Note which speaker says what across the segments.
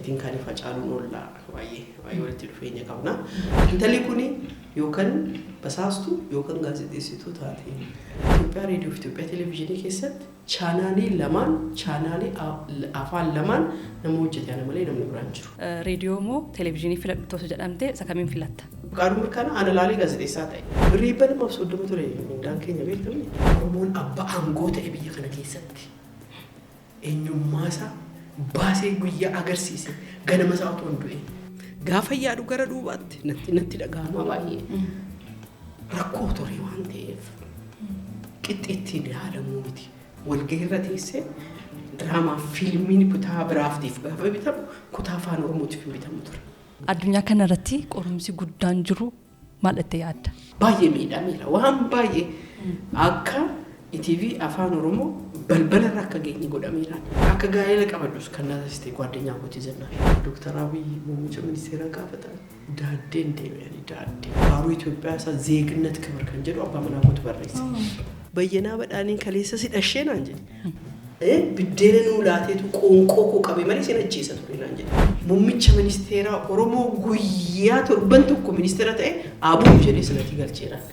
Speaker 1: Itiin kan facaaluun oollaa baay'ee baay'ee walitti dhufeenya qabna. Intalli kuni yookaan basaastuu yookaan gaazexeessituu taate. Itoophiyaa reediyoo fi Itoophiyaa televezyiinii keessatti chaanaalii lamaan, chaanaalii afaan lamaan nama hojjete ana malee namni biraan jiru.
Speaker 2: Reediyoo moo televezyiinii filadhu osoo jedhamte isa kamiin filatta?
Speaker 1: Qaaduu mirkaana ana laalee gaazexeessaa ta'e. Birrii 230 ture mindaan keenya, beektamni. Oromoon abbaa aangoo ta'e biyya kana keessatti eenyummaa isaa baasee guyyaa agarsiise ganama isaa otoo hin du'in. Gaafa yaadu gara duubaatti natti dhaga'ama baay'ee. Rakkoo ture waan ta'eef qixxeettiin yaalamuu miti. Walgahii irra teessee diraamaa fiilmiin kutaa biraaftiif gaafa bitamu kutaa afaan Oromootiif hin bitamu ture.
Speaker 2: Addunyaa kanarratti qorumsi guddaan jiru maal jettee yaadda?
Speaker 1: Baay'ee miidhameera. Waan baay'ee akka ETV afaan Oromoo balbala irra akka geenye godhameera. Akka gaa'ela qabadhus kan na taasiste ጓደኛ kooti Zannaash. Dooktar Abiyyi muummicha ministeeraa gaafatan daaddeen deebi'anii daaddee. Baaruu Itoophiyaa isaa "ዜግነት ክብር" kan jedhu abbaa manaa kootu barreesse. Bayyanaa Badhaaniin kaleessa si dhashee naan jedhe. Biddeena nuu laateetu qoonqoo koo qabee malee sin ajjeesa ture naan jedhe. Muummicha ministeeraa Oromoo guyyaa torban tokko ministeera ta'e abuu jedhee sanatti galcheeraan.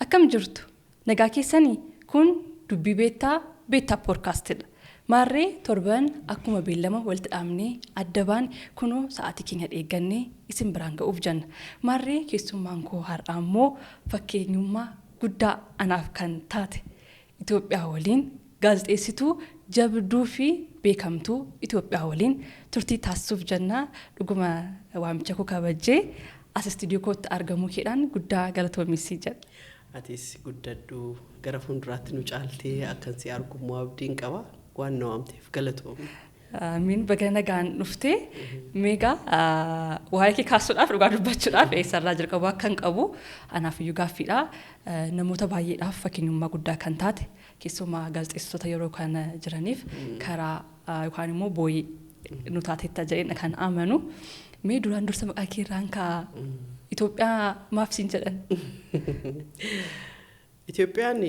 Speaker 2: Akkam jirtu? Nagaa keessanii? Kun dubbii beektaa, beektaa poodkaastidha. Maarree torban akkuma beellama walitti dhaabnee adda baane kunoo sa'aatii keenya eeggannee isin biraan ga'uuf jenna. Maarree keessummaan koo har'aa immoo fakkeenyummaa guddaa anaaf kan taate Itoophiyaa waliin, gaazexeessituu jabduu fi beekamtuu Itoophiyaa waliin turtii taasisuuf jenna. Dhuguma waamicha koo kabajjee as istiidiyoo kootti argamuu keedhaan guddaa galatoomisii jedha.
Speaker 1: Atis guddadhu, gara fuulduraatti nu caaltee akkan si argummoo abdiin qaba. Waan na waamteef galatoomi.
Speaker 2: Amiin, baga nagaan dhuftee. Meegaa waa'ee kee kaasuudhaaf, dhugaa dubbachuudhaaf eessarraa jalqabu akka hin qabu anaaf iyyuu gaaffiidha. Namoota baay'eedhaaf fakkeenyummaa guddaa kan taate, keessumaa gaazexeessitoota yeroo kana jiraniif karaa yookaan immoo booyii nu taateetta jedheen kan amanu. Mee duraan dursa maqaa kee irraan ka'a. Itoophiyaa maaf siin jedhan?
Speaker 1: Itoophiyaan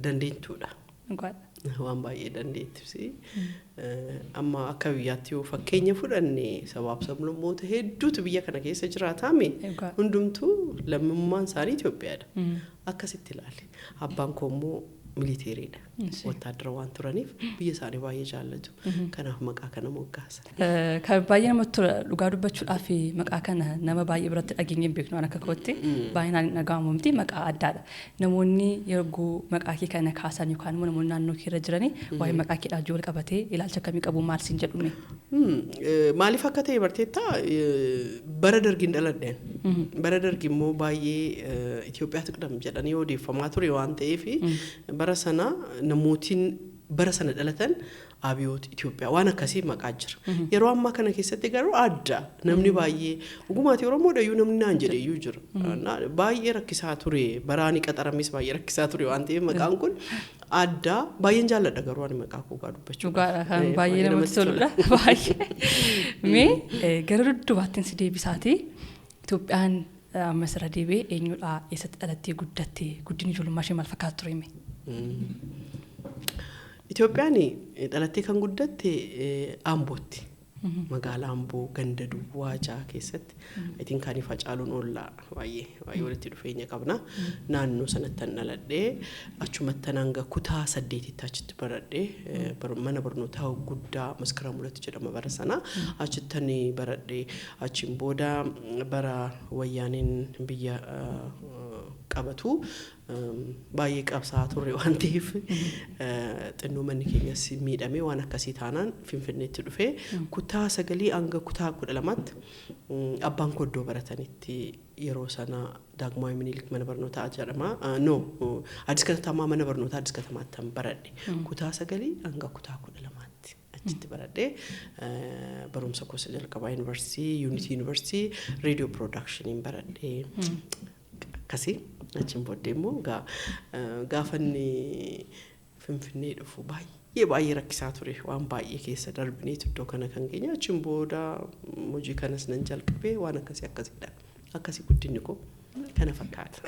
Speaker 1: dandeettuudha.
Speaker 2: Dhugaadha.
Speaker 1: Waan baay'ee dandeettis. Amma akka biyyaatti yoo fakkeenya fudhanne, sabaaf sablammoota hedduutu biyya kana keessa jiraataame, hundumtuu lammummaan isaanii Itoophiyaadha. Akkasitti ilaali. Abbaan koo immoo militeeriidha. Wattaadara waan turaniif biyya isaanii baay'ee jaallatu. Kanaaf maqaa kana moggaasan.
Speaker 2: Kan baay'ee namatti tola, dhugaa dubbachuudhaaf maqaa kana nama baay'ee biratti dhageenyee hin beeknu, waan akka kootti baay'inaan hin dhaga'amu miti, maqaa addaadha. Namoonni yeroo maqaa kee kana kaasan yookaan immoo namoonni naannoo kee irra jiranii waa'ee maqaa keedhaa wajjin wal qabatee ilaalcha akkamii qabu, maal siin jedhume?
Speaker 1: Maaliif akka ta'e barteettaa, bara dargiin dhaladheen. Bara dargi immoo baay'ee Itoophiyaa ትቅደም jedhanii odeeffamaa ture waan ta'eef, bara sana namootiin bara sana dhalatan Abiyoot, Itoophiyaa waan akkasii maqaa jira. Yeroo ammaa kana keessatti garuu adda, namni baay'ee dhugumaati Oromoodha iyyuu namni naan jedhe iyyuu jira. Baay'ee rakkisaa ture, baraani qaxarames baay'ee rakkisaa ture waan ta'eef maqaan kun adda, baay'een jaalladha garuu ani maqaa koo dubbachuu.
Speaker 2: Dhugaadha, kan baay'ee namatti toludha. Baay'ee. Mee gara duddubaattiin si deebisaati. Itoophiyaan ammas irra deebi'ee eenyudha? Eessatti dhalattee guddatte? Guddinni ijoollummaa ishee maal fakkaata ture mee?
Speaker 1: Itoophiyaan dhalattee kan guddatte Ambootti. Magaalaa Amboo ganda Duwwaa 6 keessatti. Itiin kan facaaluun oollaa, baay'ee baay'ee walitti dhufeenya qabna. Naannoo sanatti dhaladhee, achumattan hanga kutaa 8tti achitti baradhee, mana barnootaa guddaa Maskaraam 2 jedhama bara sana. Achittan baradhee, achiin booda bara wayyaaneen biyya qabatu baay'ee qabsaa turre waan ta'eef, xinnoo manni keenyas miidhame. Waan akkasii taanaan Finfinneetti dhufee kutaa 9 hanga kutaa 12tti abbaan koo iddoo baratanitti, yeroo sana Daagmaawii Minilik mana barnootaa jedhama. No, Addis Katamaa, mana barnootaa Addis Katamaatti kan baradhe. Kutaa 9 hanga kutaa 12tti achitti baradhe. Barumsa gosa jalqabaa yuunivarsiitii, Yuunitii Yuunivarsiitii reediyoo productioniin baradhe. Akkasii achiin booddee immoo gaafa inni Finfinnee dhufu baay'ee baay'ee rakkisaa ture, waan baay'ee keessa darbineetu iddoo kana kan geenye. Achiin booda hojii kanas nan jalqabee, waan akkasii akkasiidha. Akkasii guddinni koo. Kana fakkaata.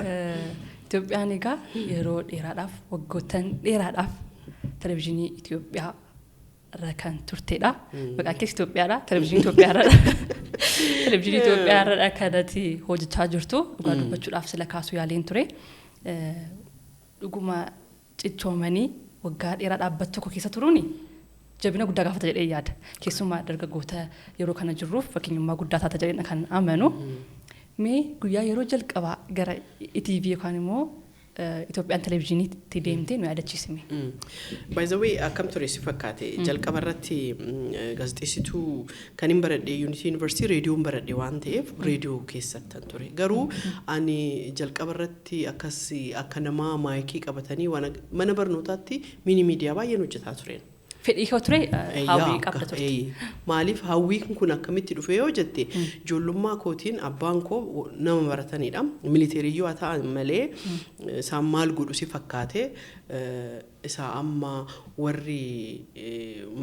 Speaker 2: Itoophiyaan egaa yeroo dheeraadhaaf, waggoottan dheeraadhaaf televizyiinii Itoophiyaa irra kan turtedha. Maqaan keessa Itoophiyaadha. Televizyiinii Itoophiyaa irradha. Televizyiinii Itoophiyaa irradha kanatti hojjechaa jirtu. Dhugaa dubbachuudhaaf sila kaasuu yaaleen ture. Dhuguma cichoomanii waggaa dheeraa dhaabbata tokko keessa turuuni jabina guddaa gaafata jedhee yaada. Keessumaa dargaggoota yeroo kana jirruuf fakkeenyummaa guddaa taata jedhee kan amanu. Mee guyyaa yeroo jalqabaa gara ETV yookaan immoo Itoophiyaan televizyiiniitti deemtee nu yaadachiisime.
Speaker 1: By the way, akkam ture si fakkaate? Jalqaba irratti gaazexeessituu kan hin baradhe Yuunitii Yuunivarsiitii reediyoon baradhe waan ta'eef reediyoo keessattan ture. Garuu ani jalqaba irratti akkas akka namaa maayikii qabatanii waan mana barnootaatti mini miidiyaa baay'een hojjetaa tureen.
Speaker 2: Fedhii koo ture, hawwii qabda turte.
Speaker 1: Maaliif hawwiin kun akkamitti dhufe yoo jette, ijoollummaa kootiin abbaan koo nama baratanidha. Militeeriyyuu haa ta'an malee isaan maal godhu si fakkaate? Isaa amma warri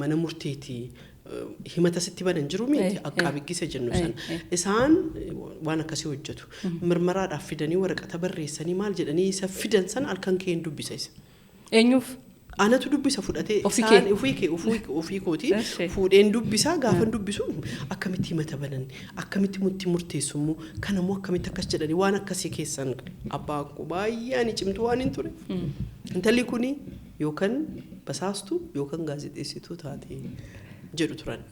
Speaker 1: mana murteetii himata sitti banan jiru miti, aqqaabiggisa jennu sana. Isaan waan akkasii hojjetu. Mirmaraadhaaf fidanii waraqata barreessanii maal jedhanii isa fidan sana halkan kee hin dubbisa isa.
Speaker 2: Eenyuuf?
Speaker 1: Anatu dubbisa fudhatee.
Speaker 2: Ofii
Speaker 1: isaan
Speaker 2: kee?
Speaker 1: Ofii kee, ofii kooti fuudheen dubbisa. Gaafan dubbisu akkamitti himata banan, akkamitti mutti murteessu immoo, kanammoo akkamitti akkas jedhanii, waan akkasii keessan abbaan koo baay'ee ani cimtuu waan hin ture. Intalli kuni yookaan basaastuu yookaan gaazexeessituu taate jedhu turan.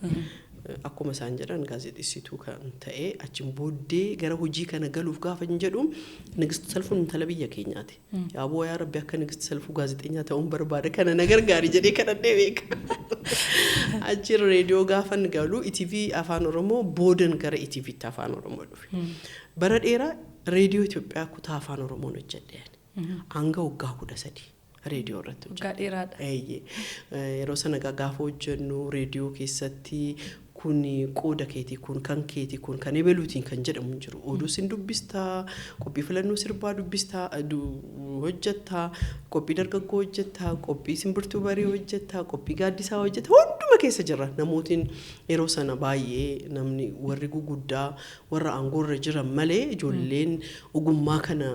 Speaker 1: Akkuma isaan jedhan gaazexeessituu kan ta'e achiin booddee gara hojii kana galuuf gaafa hin jedhu, Nigist Salfuun intala biyya keenyaati. Yaaboo yaa Rabbi, akka Nigist Salfuu gaazexeenyaa ta'uun barbaada, kana na gargaari jedhee kadhadhee beeka. Achiin reediyoo gaafan galu ETV Afaan Oromoo, boodan gara ETVtti Afaan Oromoo dhufe. Bara dheeraa reediyoo Itoophiyaa kutaa Afaan Oromoon hojjedhe. Hanga waggaa 13 reediyoo irratti hojjedhe.
Speaker 2: Waggaa dheeraadha.
Speaker 1: Eeyyee. Yeroo sana gaafa hojjennu reediyoo keessatti kun qooda keetii, kun kan keetii, kun kan ebeluutiin kan jedhamu hin jiru. Oduu sin dubbistaa, qophii filannoo sirbaa dubbistaa, hojjettaa, qophii dargaggoo hojjettaa, qophii simbirtuu barii hojjettaa, qophii gaaddisaa hojjettaa, hunduma keessa jira. Namootiin yeroo sana baay'ee namni warri guguddaa warra aangoorra jiran malee ijoolleen ogummaa kana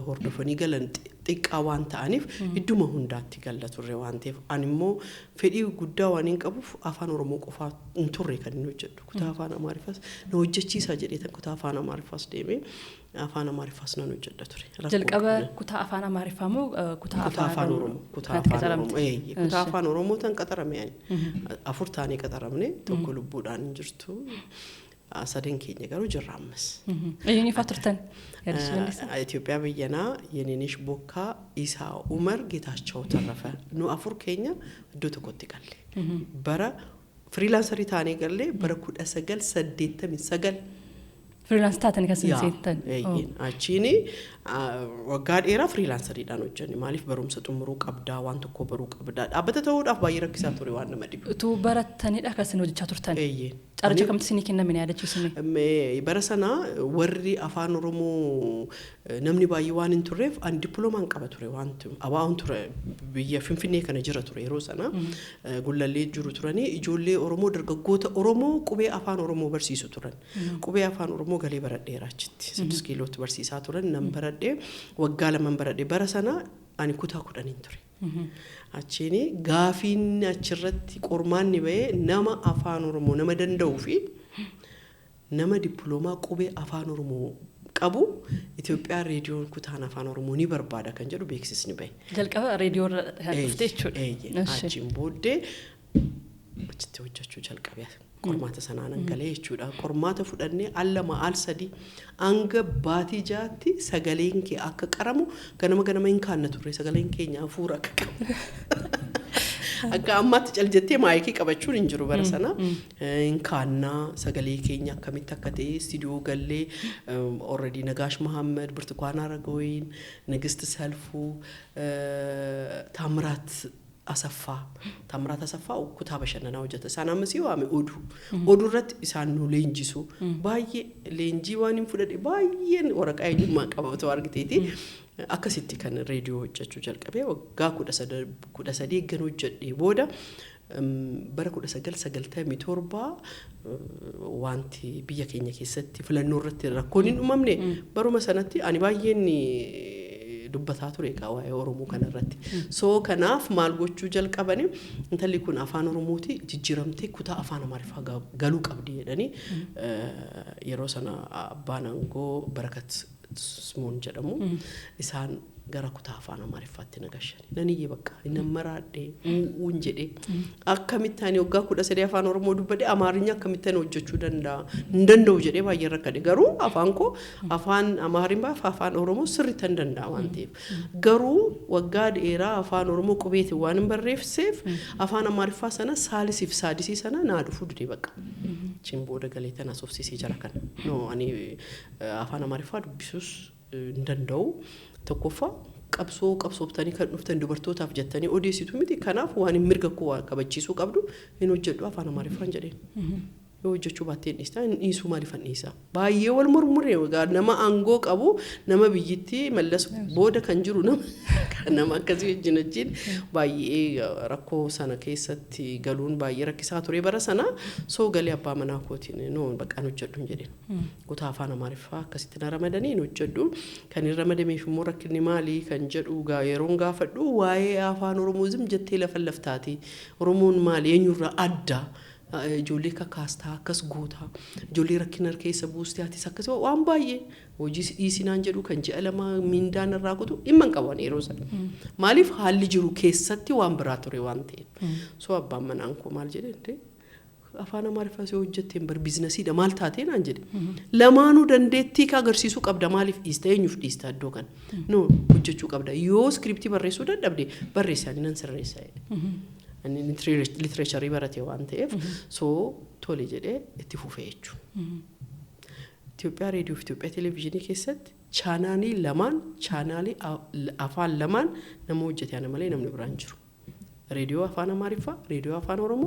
Speaker 1: hordofanii galan xiqqaa waan ta'aniif idduma hundaatti galla turre. Waan ta'eef ani immoo fedhii guddaa waan hin qabuuf Afaan Oromoo qofaa hin turre kan inni hojjedhu. Kutaa Afaan Amaariffaas na hojjechiisaa jedhee kutaa Afaan Amaariffaas deemee Afaan Amaariffaas nan hojjedha ture. Rakkoo
Speaker 2: Jalqaba
Speaker 1: qabna.
Speaker 2: kutaa Afaan Amaariffaa moo kutaa
Speaker 1: Kutaa Afaan Oromoo. Kutaa
Speaker 2: kanatti
Speaker 1: Afaan
Speaker 2: qacaramte?
Speaker 1: Oromoo. Eeyyee, kutaa Afaan Oromoo tan qaxarame ani. Afur taanee qaxaramne, tokko lubbuudhaan hin jirtu. Sadan keenya garuu jirra ammas.
Speaker 2: Eenyuun ifaa turtan? Yaadachuu dandeessaa?
Speaker 1: Itoophiyaa Bayyanaa, Yenenesh Bokkaa, Isaa Umar, Geetaachoo Tarrafa. Nu afur keenya iddoo tokkotti galle. Bara freelancerii taanee galle, bara 1989.
Speaker 2: Freelance taatanii kan isin
Speaker 1: Yaa,
Speaker 2: seentan.
Speaker 1: eeyyeen. Achiin waggaa dheeraa freelanceriidhaan hojjenne. Maaliif barumsa xumuruu qabdaa, waan tokko baruu qabdaa. Dhaabbata ta'uudhaaf baay'ee rakkisaa ture, waan nama dhibu.
Speaker 2: Utuu barattanidha kan isin hojjechaa turtan.
Speaker 1: Eeyyeen.
Speaker 2: Carricha kamtu isinii kenname, na yaadachiisime?
Speaker 1: Bara sana warri Afaan Oromoo namni baay'ee waan hin turreef ani dippiloomaan qaba ture, waan abaa'oon ture biyya Finfinnee kana jira ture yeroo sana, Gullallee jiru turanii, ijoollee Oromoo, dargaggoota Oromoo qubee Afaan Oromoo barsiisu turan. Qubee Afaan Oromoo galee baradheera achitti. 6 kiilootti barsiisaa turan, nan baradhee, waggaa 2 baradhee. Bara sana ani kutaa 10n ture. Achiin gaafiin achirratti qormaanni bahee nama Afaan Oromoo nama danda'uu fi nama dippiloomaa qubee Afaan Oromoo qabu Itoophiyaa reediyoon kutaan Afaan Oromoo ni barbaada kan jedhu beeksisni bahe.
Speaker 2: Jalqaba reediyoo irra kan dhufte jechuudha.
Speaker 1: Eeyyee. Achiin booddee achitti hojjechuu jalqabe. Qormaata sanaan galee jechuudha. Qormaata fudhannee al lama, al sadi, hanga baatii 6tti sagaleen kee akka qaramu ganama ganama hin kaanna turre, sagaleen keenya hafuura akka qabu. Akka ammaatti cal jettee maayikii qabachuun hin jiru bara sana. Hin kaannaa, sagalee keenya akkamitti akka ta'e istiidiyoo gallee already Nagaash Mahammad, Birtukaan Aragooyin, Nigist Salfuu, Taamiraat Asaffaa. Taamiraat Asaffaa kutaa bashannanaa hojjeta. Isaan ammas waame oduu. Oduu irratti isaan nu leenjisu. Baay'ee leenjii waan hin fudhadhe, baay'een waraqaa eenyummaa qaba otoo argiteeti. Akkasitti kan reediyoo hojjechuu jalqabee waggaa 13 eeggan hojjedhee booda Bara 1997 wanti biyya keenya keessatti filannoo irratti rakkoon hin uumamne, baruma sanatti ani baay'een dubbataa ture egaa waa'ee Oromoo kanarratti. So kanaaf maal gochuu jalqabani, intalli kun afaan Oromooti jijjiiramtee kutaa afaan Amaariffaa galuu qabdi jedhanii, yeroo sana abbaan aangoo Barakat Simoon jedhamu isaan gara kutaa afaan Amaariffaatti na gashani. Nan iyyee bakka nan maraadhee uun jedhee, akkamitti ani waggaa 13 afaan Oromoo dubbadhe Amaarinya akkamitti ani hojjechuu danda'a, hin danda'u jedhee baay'ee rakkadhe. Garuu afaan koo afaan Amaariffaa fi afaan Oromoo sirriitti hin danda'a waan ta'eef. Garuu waggaa dheeraa afaan Oromoo qubeetiin waan hin barreesseef afaan Amaariffaa sana saalisiif saadisii sana naa dhufuu dide bakka. Achiin booda galee tana soofsiisee jira kana. No, ani afaan Amaariffaa dubbisuus hin danda'u. Tokkoffaa, qabsoo qabsooftanii kan dhuftan dubartootaaf jettanii odeessitu miti. Kanaaf waan hin mirga koo waan kabachiisuu qabdu, hin hojjedhu afaan Amaariffaan jedheen. Yoo hojjechuu baattee hin dhiistaa, hin dhiisuu, maaliif hin dhiisa? Baay'ee wal murmure egaa, nama aangoo qabu, nama biyyittii Mallas booda kan jiru, nama akkasii wajjin baay'ee rakkoo sana keessatti galuun baay'ee rakkisaa ture bara sana. So galee abbaa manaa kootiin, no, bakka hin hojjedhu hin jedheen. Kutaa afaan Amaariffaa akkasitti na ramadanii hin hojjedhu. Kan hin ramadameef immoo rakkinni maalii kan jedhu yeroon gaafadhu, waa'ee afaan Oromoo zim jettee lafa laftaati. Oromoon maali, eenyurraa adda? Ijoollee kakaastaa, akkas gootaa, ijoollee rakkina keessa buustee, atis akkas waan baay'ee hojii dhiisinaan jedhu, kan ji'a 2 mindaan irraa kutu dhimma hin qaban yeroo sana. Maaliif, haalli jiru keessatti waan biraa ture waan ta'eef. So abbaan manaan koo maal jedhee, afaan Amaariffaa si hojjetteen bar businessiidha, maal taatee naan jedhe. Lamaanuu dandeettii ka agarsiisuu qabda, maaliif dhiista, eenyuuf dhiista iddoo kana? No, hojjechuu qabda, yoo scriptii barreessuu dadhabde barreessi, ani nan sirreessa jedhe. Inni literatureii barate waan ta'eef, so tole jedhee itti fufee jechuudha. Itoophiyaa reediyoo fi Itoophiyaa televezyiinii keessatti channelii lamaan, channelii afaan lamaan nama hojjete ana malee namni biraan jiru. Reediyoo afaan Amaariffaa, reediyoo afaan Oromoo,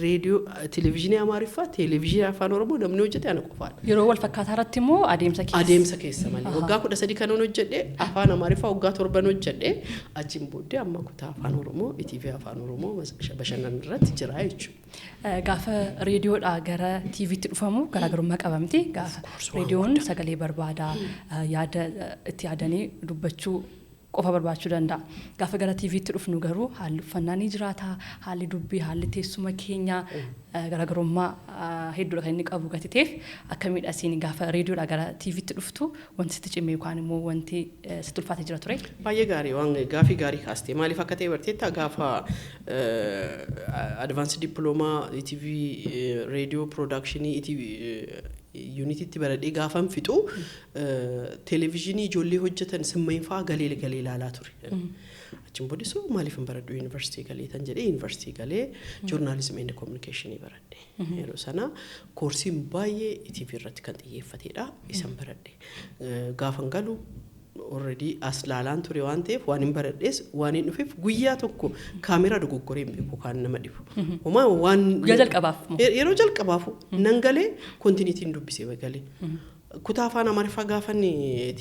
Speaker 1: reediyoo televezyiinii Amaariffaa, televezyiinii afaan Oromoo namni hojjete ana qofaadha.
Speaker 2: Yeroo wal fakkaataa irratti immoo adeemsa keessa.
Speaker 1: Adeemsa keessa malee. Waggaa 13 kanan hojjedhe, afaan Amaariffaa waggaa 7n hojjedhe, achiin booddee amma kutaa afaan Oromoo, ETV afaan Oromoo bashannan irratti jira jechuudha.
Speaker 2: Gaafa reediyoodhaa gara TVtti dhufamu garaagarummaa qaba miti? Gaafa reediyoon sagalee barbaada, yaada itti yaadanii dubbachuu qofa barbaachuu danda'a. Gaafa gara TVtti dhufnu garuu haalli uffannaa ni jiraata, haalli dubbii, haalli teessuma keenyaa garaagarummaa hedduudha kan inni qabu gati ta'eef, akkamiidha isiin gaafa reediyoodhaa gara TVtti dhuftu wanti sitti cime yookaan immoo wanti sitti ulfaate jira ture?
Speaker 1: Baay'ee gaarii, waan gaafii gaarii kaaste. Maaliif akka ta'e barteetta, gaafa advanced diploma ETV reediyoo productionii ETV unititti baradhee gaafan fixu, televezyiinii ijoollee hojjetan simmeen fa'aa galee galee ilaalaa ture. Achiin booddee so maaliif hin baradhu yuunivarsiitii galee tan jedhee, yuunivarsiitii galee journalism and communicationii baradhe. Yeroo sana courseiin baay'ee ETV irratti kan xiyyeeffatedha. Isan baradhe. Gaafan galu already as laalaan ture waan ta'eef, waan hin baradhees waan hin dhufeef, guyyaa tokko kaameraa dogoggoree hin beeku kan nama dhibu. Homaa waan
Speaker 2: Guyyaa jalqabaaf moo?
Speaker 1: Yeroo jalqabaafu nan galee continuityn dubbisee galee. Kutaa afaan Amaariffaa gaafan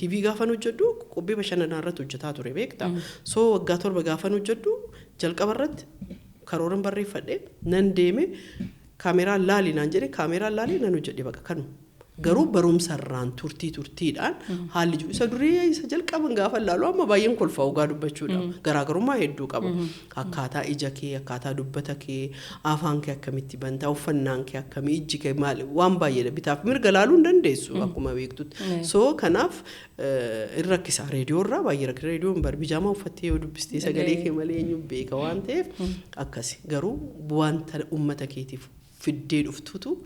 Speaker 1: TV gaafan hojjedhu, qophii bashannanaa irratti hojjetaa ture beekta. So waggaa 7 gaafan hojjedhu, jalqaba irratti karooran barreeffadhe nan deeme, kaameraan laali naan jedhe, kaameraan laalee nan hojjedhe bakka kanuma. Garuu barumsarraan turtii turtiidhaan haalli jiru isa durii isa jalqaban gaafa ilaalu amma baay'een kolfaa dhugaa dubbachuudha. Garaagarummaa hedduu qaba. Akkaataa ija kee, akkaataa dubbata kee, afaan kee akkamitti bantaa, uffannaan kee akkamii, ijji kee maali, waan baay'eedha. Bitaaf mirga laaluu hin dandeessu akkuma beektutti. So kanaaf in rakkisa, reediyoo irraa baay'ee rakkisa. Reediyoon bar bijaamaa uffattee yoo dubbistee sagalee kee malee eenyu beeka waan ta'eef akkasi. Garuu wanta uummata keetiif fiddee dhuftutu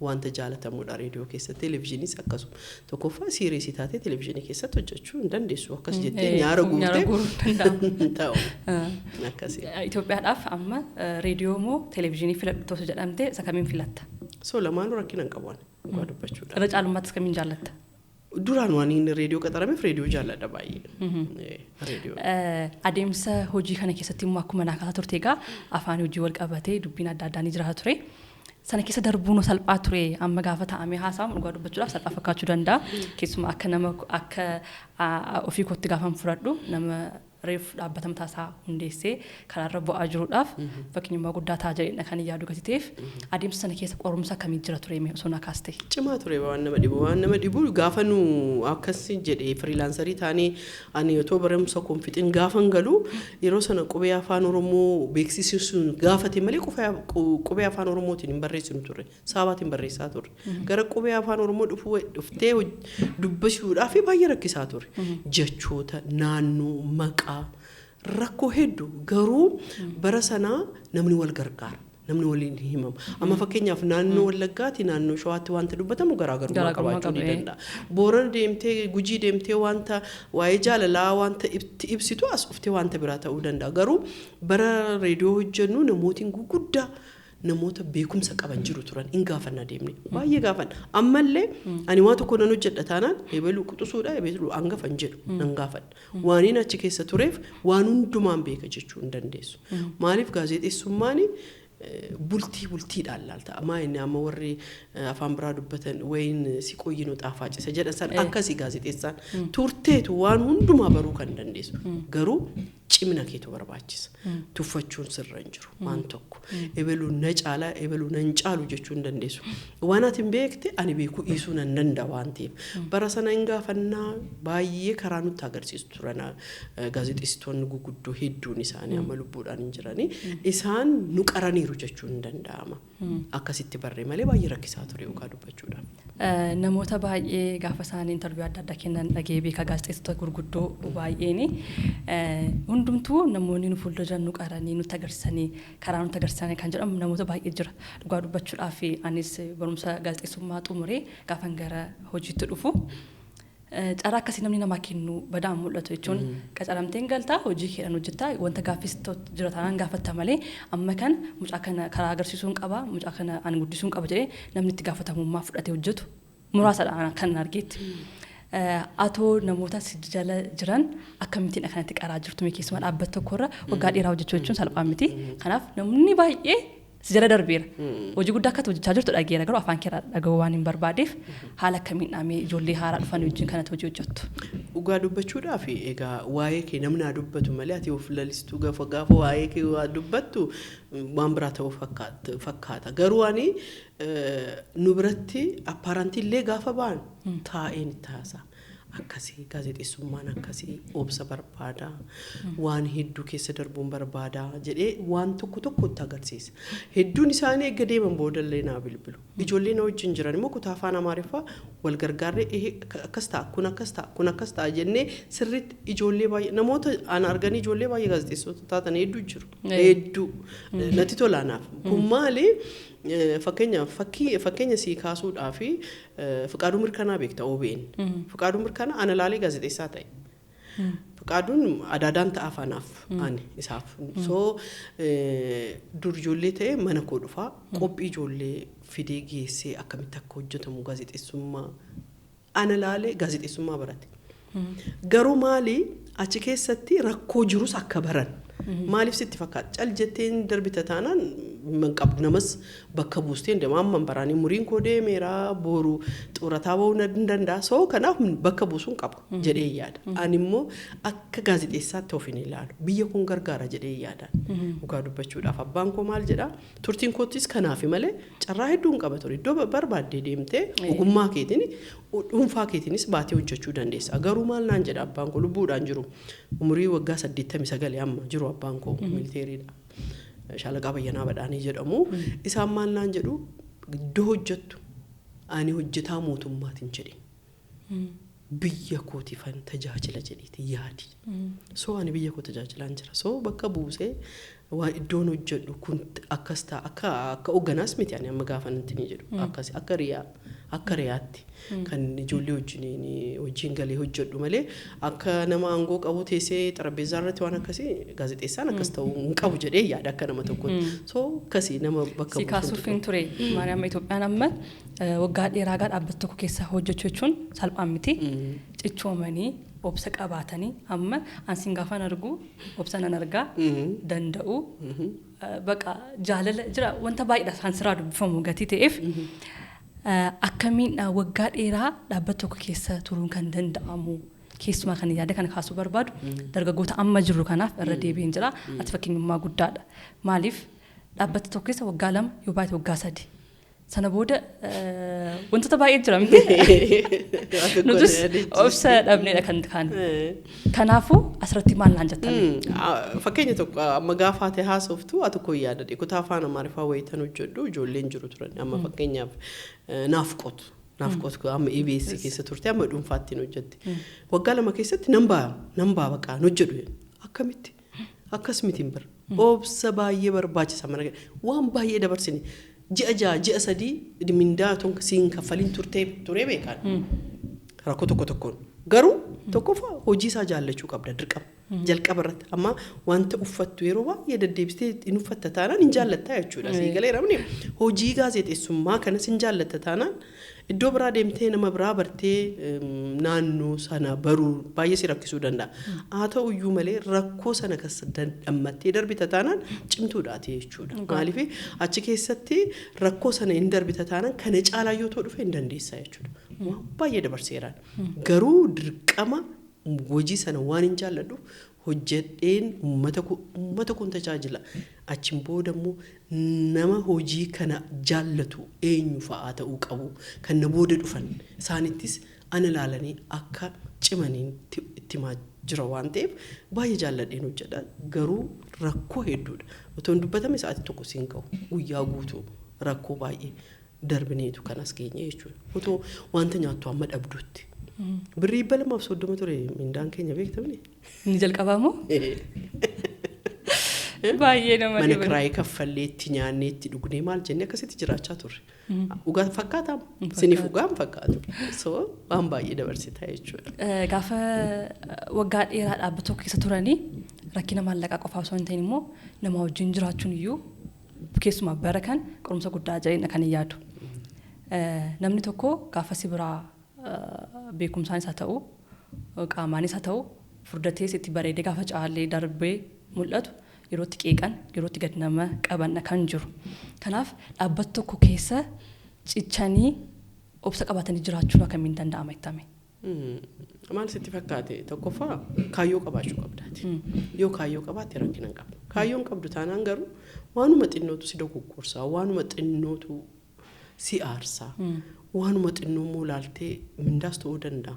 Speaker 1: wanta jaalatamudha reediyoo keessatti, televezyiiniis akkasuma. Tokkoffaa, seriousii taatee televezyiinii keessatti hojjechuu hin dandeessu akkas jettee nyaara
Speaker 2: Nyaara
Speaker 1: guurtee
Speaker 2: guuruu hin danda'amu.
Speaker 1: ta'u akkasi.
Speaker 2: Itoophiyaadhaaf amma reediyoo moo televezyiinii filadhu tosoo jedhamte isa kamiin filatta?
Speaker 1: So lamaanuu rakkina hin qabu ani dhugaa dubbachuudha.
Speaker 2: Irra caalummaatti isa kamiin jaallatta?
Speaker 1: Duraan waan inni reediyoo qaxarameef reediyoo jaalladha baay'ee. Reediyoo.
Speaker 2: Adeemsa hojii kana keessatti immoo akkuma naa kaasaa turte egaa afaan hojii wal qabatee dubbiin adda addaa ni jiraata ture. Sana keessa darbuun salphaa ture? Amma gaafa taa'amee haasa'amu dhugaa dubbachuudhaaf salphaa fakkaachuu danda'a. Keessumaa akka nama akka ofii kootti gaafan fudhadhu nama Reef dhaabbata mataasaa hundeessee karaarra bu'aa jiruudhaaf fakkeenyummaa guddaa ta'a jedhedha kan yaadu gatiteef adeemsa sana keessa qorumsa akkamii jira ture osoo na kaaste?
Speaker 1: Cimaa ture. Waan nama dhibu gaafa nu akkas jedhee freelancer taanee, ani otoo barumsa koon fixin gaafan galu, yeroo sana qubee Afaan Oromoo beeksisuun gaafate malee qubee Afaan Oromootiin hin barreessinu turre, Saabaatiin barreessaa turre. Gara qubee Afaan Oromoo dhufuu dhuftee dubbisuudhaaf baay'ee rakkisaa ture. Jechoota naannoo, maqaa, rakkoo hedduu. Garuu bara sanaa namni wal gargaara. Namni waliin himama. Amma fakkeenyaaf naannoo Wallaggaati naannoo Shawaatti wanta dubbatamu garaagarummaa qabaachuu ni danda'a. Boorana deemtee, Gujii deemtee, wanta waa'ee jaalalaa wanta itti ibsitu as dhuftee wanta biraa ta'uu danda'a. Garuu bara reediyoo hojjennu namootiin guguddaa, namoota beekumsa qaban jiru turan, hin gaafanna deemne, baay'ee gaafanna. Ammallee ani waan tokko nan hojjedha taanaan, ebaluu quxisuudha, ebaluu hangafa hin jedhu, nan gaafadha. Waaniin achi keessa tureef waan hundumaan beeka jechuu hin dandeessu. Maaliif, gaazexeessummaan bultii bultiidhaan laalta. Amaa inni amma warri afaan biraa dubbatan wayin si qoyyinu xaafaa cisa jedhan san, akkasii gaazexeessaan turteetu waan hundumaa baruu kan dandeessu. Garuu cimina keetu barbaachisa. Tuffachuun sirra hin jiru waan tokko. Ebaluu na caalaa, ebaluu nan caalu jechuu hin dandeessu. Waan ati hin beekte ani beekuu dhiisuu nan danda'a waan ta'eef. Bara sana hin gaafannaa, baay'ee karaa nutti agarsiisu turan gaazexeessitoonni guguddoo hedduun isaanii amma lubbuudhaan hin jiranii. Isaan nu qaraniiru jechuun hin danda'ama. Akkasitti barree malee baay'ee rakkisaa ture yookaan dubbachuudhaaf.
Speaker 2: Namoota baay'ee gaafa isaan interview adda addaa kennan dhagee beekaa, gaazexeessitoota gurguddoo baay'een hundumtuu namoonni nu fuuldura jiran nu qaranii, nutti agarsiisanii, karaa nutti agarsiisanii kan jedhamu namoota baay'ee jira. Dhugaa dubbachuudhaaf anis barumsa gaazexeessummaa xumuree gaafan gara hojiitti dhufu, carraa akkasii namni namaa kennu badaan mul'atu jechuun, qacaramteen galtaa, hojii keedhaan hojjettaa, wanta gaaffis jira taanaan gaafatta malee, amma kan mucaa kana karaa agarsiisuun qaba, mucaa kana ani guddisuun qaba jedhee namni itti gaafatamummaa fudhatee hojjetu muraasadha kan argeetti. Atoo namoota si jala jiran akkamittiin akkanatti qaraa jirtu? Mee keessumaa dhaabbata tokkorra waggaa dheeraa hojjechuu jechuun salphaa miti. Kanaaf namni baay'ee si jala darbeera. Hojii guddaa akkatti hojjechaa jirtu dhageera, garuu afaan keerraa dhaga'uu waan hin barbaadeef, haala akkamiin dhaamee ijoollee haaraa dhufan wajjin kanatti hojii hojjettu?
Speaker 1: Dhugaa dubbachuudhaaf egaa waa'ee kee namni haa dubbatu malee, ati of lalistuu gaafa gaafa waa'ee kee waa dubbattu waan biraa ta'uu fakkaata. Garuu ani nu biratti apparantiillee gaafa ba'an taa'een itti haasa'a. Akkasii gaazexeessummaan akkasii obsa barbaada, waan hedduu keessa darbuun barbaada jedhee waan tokko tokko itti agarsiisa. Hedduun isaanii eegga deeman boodallee naa bilbilu. Ijoollee na wajjin jiran immoo kutaa Afaan Amaariffaa wal gargaarree, akkas ta'a, kun akkas ta'a, kun akkas ta'a jennee sirriitti ijoollee baay'ee, namoota ana arganii ijoollee baay'ee gaazexeessitoota taatan hedduu jiru. Hedduu natti tola anaaf. Kun maali? Fakkeenyaaf fakkeenya sii kaasuudhaa fi Fiqaaduu Mirkanaa beekta, OBN. Fiqaaduu Mirkanaa ana laalee gaazexeessaa ta'e. Fiqaaduun adaadaan ta'aaf anaaf, ani isaaf. So dur ijoollee ta'e mana koo dhufaa, qophii ijoollee fidee geessee, akkamitti akka hojjetamu gaazexeessummaa ana laalee gaazexeessummaa barate. Garuu maali, achi keessatti rakkoo jirus akka baran. Maaliif sitti fakkaata? Cal jetteen darbita taanaan hin qabdu, namas bakka buustee deema. Amma baraanii umuriin koo deemeera, boru xurataa bahuu nan danda'a. So kanaaf bakka buusuun qaba jedhee yaada. Ani immoo akka gaazexeessaatti of hin ilaalu. Biyya kun gargaara jedhee yaada. Dhugaa dubbachuudhaaf abbaan koo maal jedhaa? Turtiin koottis kanaafi malee carraa hedduu hin qaba ture. Iddoo barbaaddee deemtee ogummaa keetiin, dhuunfaa keetiinis baatee hojjechuu dandeessa. Garuu maal naan jedha abbaan koo, lubbuudhaan jiru. Umurii waggaa 89 amma jiru abbaan koo, militeeriidha. Shaalaqaa Bayyanaa Badhaanii jedhamu. Isaan maal naan jedhu? Iddoo hojjettu ani hojjetaa mootummaatiin jedhe. Biyya kootiifan tajaajila jedheeti yaadi. So ani biyya koo tajaajilaan jira. So bakka buusee waan iddoon hojjedhu kun akkas ta'a, akka hogganaas miti ani amma gaafa natti ni jedhu, akkas akka riyaatti kan ijoollee wajjin galee hojjedhu malee, akka nama aangoo qabu teessee xarapheezaa irratti waan akkasii gaazexeessaan akkas ta'uu hin qabu jedhee yaada akka nama tokkotti. So akkasii nama bakka
Speaker 2: Si kaasuuf hin ture. Maariyaam, Itoophiyaan amma waggaa dheeraa gaa dhaabbata tokko keessa hojjechuu jechuun salphaan miti. Cichoomanii, obsa qabaatanii, amma ansiin gaafan argu obsa nan argaa, danda'u baqa jaalala jira, wanta baay'eedha kan siraa dubbifamu gatii ta'eef, akkamiin waggaa dheeraa dhaabbata tokko keessa turuun kan danda'amu? Keessumaa kan yaada kana kaasuu barbaadu dargaggoota amma jirru kanaaf irra deebiin jira. Ati fakkeenyummaa guddaadha. Maaliif dhaabbata tokko keessa waggaa 2 yoo baay'ate waggaa 3 sana booda wantoota baay'ee jira miti. Nutis obsa dhabneedha kan kaan. Kanaafuu asirratti maal naan jettan?
Speaker 1: Fakkeenya tokko amma gaafa ati haasoftu ati tokko yaadadhe kutaa afaan Amaariffaa wayitan hojjedhu ijoolleen jiru turan amma fakkeenyaaf naaf qotu. Naaf qotu amma EBS keessa turte amma dhuunfaatti hojjette. Waggaa 2 keessatti nan ba'a baqaan hojjedhu akkamitti akkas miti hin bara. Obsa baay'ee barbaachisa mana waan baay'ee dabarsine. Ji'a 6 ji'a 3 mindaa siin kaffaliin turee beekan. Rakkoo tokko tokkoon. Garuu tokkoffaa hojii isaa jaallachuu qabda dirqama. Jalqaba irratti amma wanta uffattu yeroo baay'ee deddeebistee hin uffatta taanaan hin jaallattaa jechuudha. Sii galee ramne hojii gaazexeessummaa kanas hin jaallatta taanaan iddoo biraa deemtee nama biraa bartee naannoo sana baruu baay'ee si rakkisuu danda'a. Haa ta'u iyyuu malee rakkoo sana kas dandammattee darbita taanaan cimtuudhaati jechuudha. Maaliif achi keessatti rakkoo sana hin darbita taanaan kana caalaa yoo ta'u dhufe hin dandeessa jechuudha. Waan baay'ee dabarseeraan. Garuu dirqama hojii sana waan hin jaalladhuuf hojjedheen uummata kun tajaajila. Achiin booda immoo nama hojii kana jaallatu eenyu fa'aa ta'uu qabu kan na booda dhufan isaanittis ana ilaalanii akka cimaniin itti himaa jira waan ta'eef baay'ee jaalladheen hojjedha. Garuu rakkoo hedduudha. Otoo hin dubbatame sa'aatii tokko siin qabu guyyaa guutuu rakkoo baay'ee darbineetu kanas geenye jechuudha. Otoo wanta nyaattu amma dhabdutti. Birrii 230 ture mindaan keenya beektamni.
Speaker 2: Inni jalqabaa moo? Baay'ee nama
Speaker 1: Mana kiraayii kaffallee itti nyaannee itti dhugnee maal jennee akkasitti jiraachaa turre. Dhugaa fakkaatamu. Siniif dhugaa hin fakkaatu. So waan baay'ee dabarsita jechuudha.
Speaker 2: Gaafa waggaa dheeraa dhaabbata tokko keessa turanii rakkina maallaqaa qofaa osoo hin ta'in immoo nama wajjin jiraachuun iyyuu keessumaa bara kan qorumsa guddaa jedhee kan hin yaadu. Namni tokko gaafa si biraa beekumsaanis haa ta'u qaamaanis haa ta'u furdatee sitti bareedee gaafa caalee darbee mul'atu yerootti qeeqan yerootti gad nama qaban kan jiru. Kanaaf dhaabbata tokko keessa cichanii obsa qabaatanii jiraachuun akkamiin danda'ama jettame?
Speaker 1: Maal sitti fakkaate tokkoffaa kaayyoo qabaachuu qabdaati. Yoo kaayyoo qabaatte rakkina hin qabdu. Kaayyoon qabdu taanaan garuu waanuma xinnootu si dogoggorsaa, waanuma xinnootu si aarsaa, waanuma xinnoo immoo laaltee mindaas ta'uu danda'a.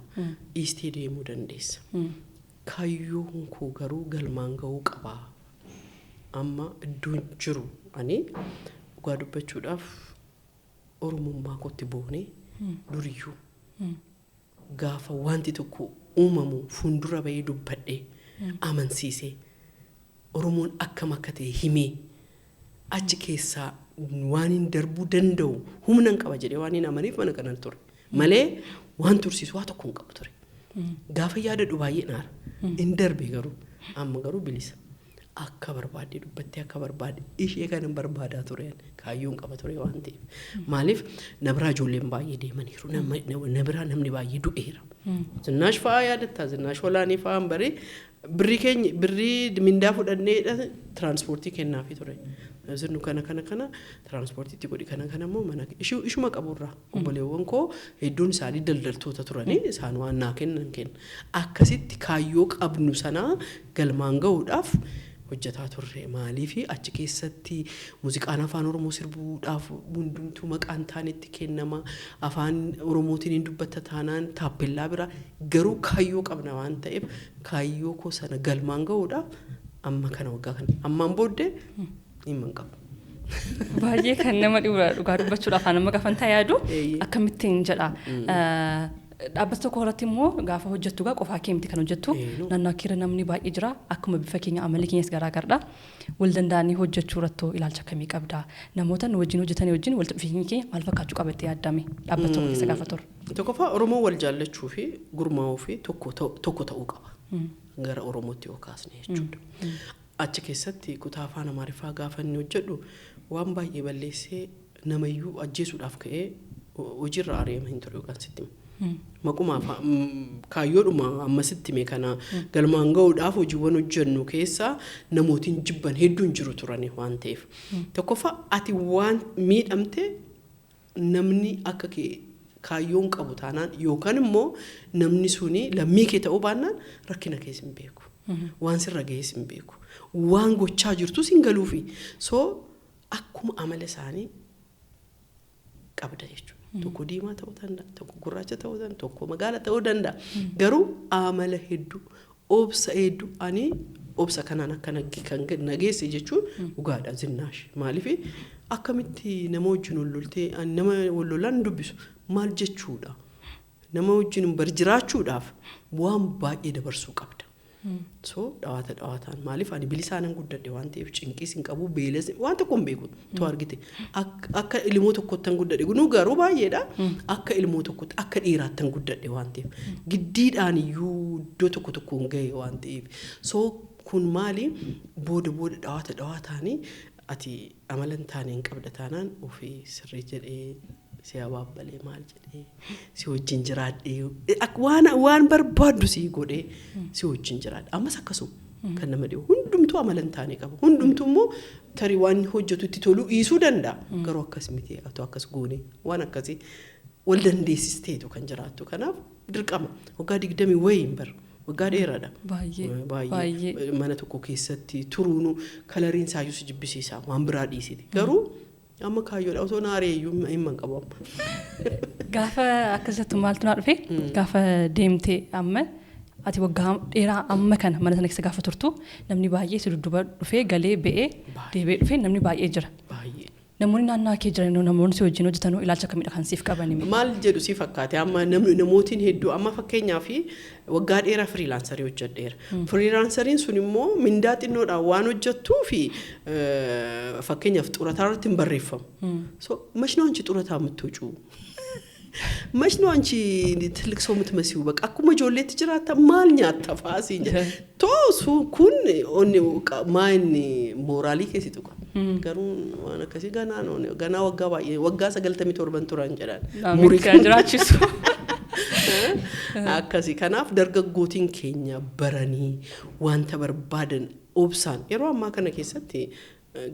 Speaker 1: Dhiistee deemuu dandeessa. Kaayyoon koo garuu galmaan ga'uu qabaa. Amma iddoon jiru ani dhugaa dubbachuudhaaf Oromummaa kootti boonee duriyyuu gaafa wanti tokko uumamu fuuldura bahee dubbadhee amansiisee Oromoon akkam akka ta'e himee achi keessaa waan hin darbuu danda'u humna hin qaba jedhee waan hin amaniif mana kanan ture malee waan tursiisu waa tokko hin qabu ture. Gaafa yaadadhu baay'ee naara. Hin darbe garuu amma garuu bilisa. Akka barbaadde dubbattee akka barbaadde ishee kanan barbaadaa ture kaayyoon qaba ture waan ta'eef. Maaliif na biraa ijoolleen baay'ee deemaniiru na biraa namni baay'ee du'eera. Zinnaash fa'aa yaadattaa Zinnaash Olaanii fa'aan baree birrii keenya birrii mindaa fudhannee tiraanspoortii kennaafii ture. Zinnu kana kana kana tiraanspoortiitti godhi kana kana immoo mana ishuma qaburraa obboleewwan koo hedduun isaanii daldaltoota turanii isaan waan naa kennan kenna. Akkasitti kaayyoo qabnu sanaa galmaan ga'uudhaaf hojjetaa turre. Maaliif achi keessatti muuziqaan afaan Oromoo sirbuudhaaf hundumtuu maqaan taanetti kennama. Afaan Oromootiin hin dubbatta taanaan taappellaa bira garuu kaayyoo qabna waan ta'eef kaayyoo koo sana galmaan ga'uudhaaf amma kana waggaa kana ammaan booddee dhimma hin qabu.
Speaker 2: Baay'ee kan nama dhibu dhugaa dubbachuudhaaf nama gaafa ta'e yaadu akkamittiin jedha. Dhaabbata tokko irratti immoo gaafa hojjettu gaa qofaa kee miti kan hojjettu naannoo keerra namni baay'ee jira akkuma bifa keenya amalli keenyas garaagaradha. Wal danda'anii hojjechuu irratti ilaalcha akkamii qabda? Namoota nu wajjin hojjetanii wajjin walitti dhufeenyi keenya maal fakkaachuu qaba jettee yaaddame dhaabbata tokko keessa gaafa turu?
Speaker 1: Tokkoffaa Oromoo wal jaallachuu fi gurmaa'uu fi tokko ta'uu qaba. Gara Oromootti yoo kaasne jechuudha. Achi keessatti kutaa afaan Amaariffaa gaafa inni hojjedhu waan baay'ee balleessee namayyuu ajjeesuudhaaf ka'ee hojiirra ari'ama hin ture yookaan sitti hima. Maquma kaayyoodhuma ammasitti hime kana galmaan ga'uudhaaf hojiiwwan hojjennu keessaa namootiin jibban hedduun jiru turani waan ta'eef. Tokkoffaa ati waan miidhamte namni akka kee Kaayyoon qabu taanaan yookaan immoo namni suni lammii kee ta'uu baannaan rakkina kees hin beeku. Waan sirra ga'ees hin beeku. Waan gochaa jirtus hin galuufi. So akkuma amala isaanii qabda jechuudha. Tokko diimaa ta'uu danda'a, tokko gurraacha ta'uu danda'a, tokko magaala ta'uu danda'a. Garuu amala hedduu, obsa hedduu, ani obsa kanaan akka kan nageesse jechuun dhugaadha Zinnaash. Maaliif akkamitti nama wajjin wal loltee, ani nama wal lolaan hin dubbisu, maal jechuudha? Nama wajjin bar jiraachuudhaaf waan baay'ee dabarsuu qabda. So dhawaata dhawaataan, maaliif ani bilisaanan guddadhe waan ta'eef cinqiis hin qabu, beelas waan tokko hin beeku tu argite. Akka ilmoo tokkottan guddadhe, nu garuu baay'eedha, akka ilmoo tokkotti, akka dhiiraattan guddadhe waan ta'eef giddiidhaan iyyuu iddoo tokko tokkoon gahe waan ta'eef. So kun maali, booda booda dhawaata dhawaataanii ati amala hin taane hin qabda taanaan ofii sirrii jedhee si abaabbalee, maal jedhee si wajjin jiraadhee, waan barbaaddu si godhee si wajjin jiraadhe. Ammas akkasuma kan nama dhibu hundumtuu amala hin taane qaba. Hundumtuu immoo tarii waan hojjetu itti toluu dhiisuu danda'a. Garuu akkas miti, atoo akkas goone, waan akkasii wal dandeessisteetu kan jiraattu. Kanaaf dirqama waggaa 20 wayiin bara waggaa dheeraadha.
Speaker 2: Baay'ee.
Speaker 1: Mana tokko keessatti turuunu kalariin isaayyuu si jibbisiisa, waan biraa dhiisiti. Garuu amma kaayyoodha, osoo naaree iyyuu hin qabu amma.
Speaker 2: Gaafa akkasittu maaltu naa dhufe, gaafa deemtee amma ati waggaa dheeraa amma kana mana sana keessa gaafa turtu, namni baay'ee si dudduuba dhufee galee ba'ee deebi'ee dhufee, namni baay'ee jira.
Speaker 1: Baay'ee.
Speaker 2: Namoonni naannoo kee jiran, namoonni si wajjin hojjetan ilaalcha akkamiidha kan siif qaban?
Speaker 1: Maal jedhu si fakkaate, amma namootiin hedduu, amma fakkeenyaaf waggaa dheeraa freelancerii hojjedheera. Freelanceriin sun immoo mindaa xinnoodhaan waan hojjettuu fi fakkeenyaaf xurataa irratti hin barreeffamu. So መች ነው አንቺ ጡረታ የምትወጪው? መች ነው አንቺ ትልቅ ሰው የምትመሲው? በቃ akkuma ijoolleetti jiraatta, maal nyaatta fa'aa siin jedha. Too kun maa inni mooraalii keessi tuqa. Garuu waan akkasii ganaa ganaa waggaa baay'ee, waggaa 97 turan jedhan.
Speaker 2: Murii kan jiraachisu.
Speaker 1: Akkasii, kanaaf dargaggootiin keenya baranii wanta barbaadan obsaan, yeroo ammaa kana keessatti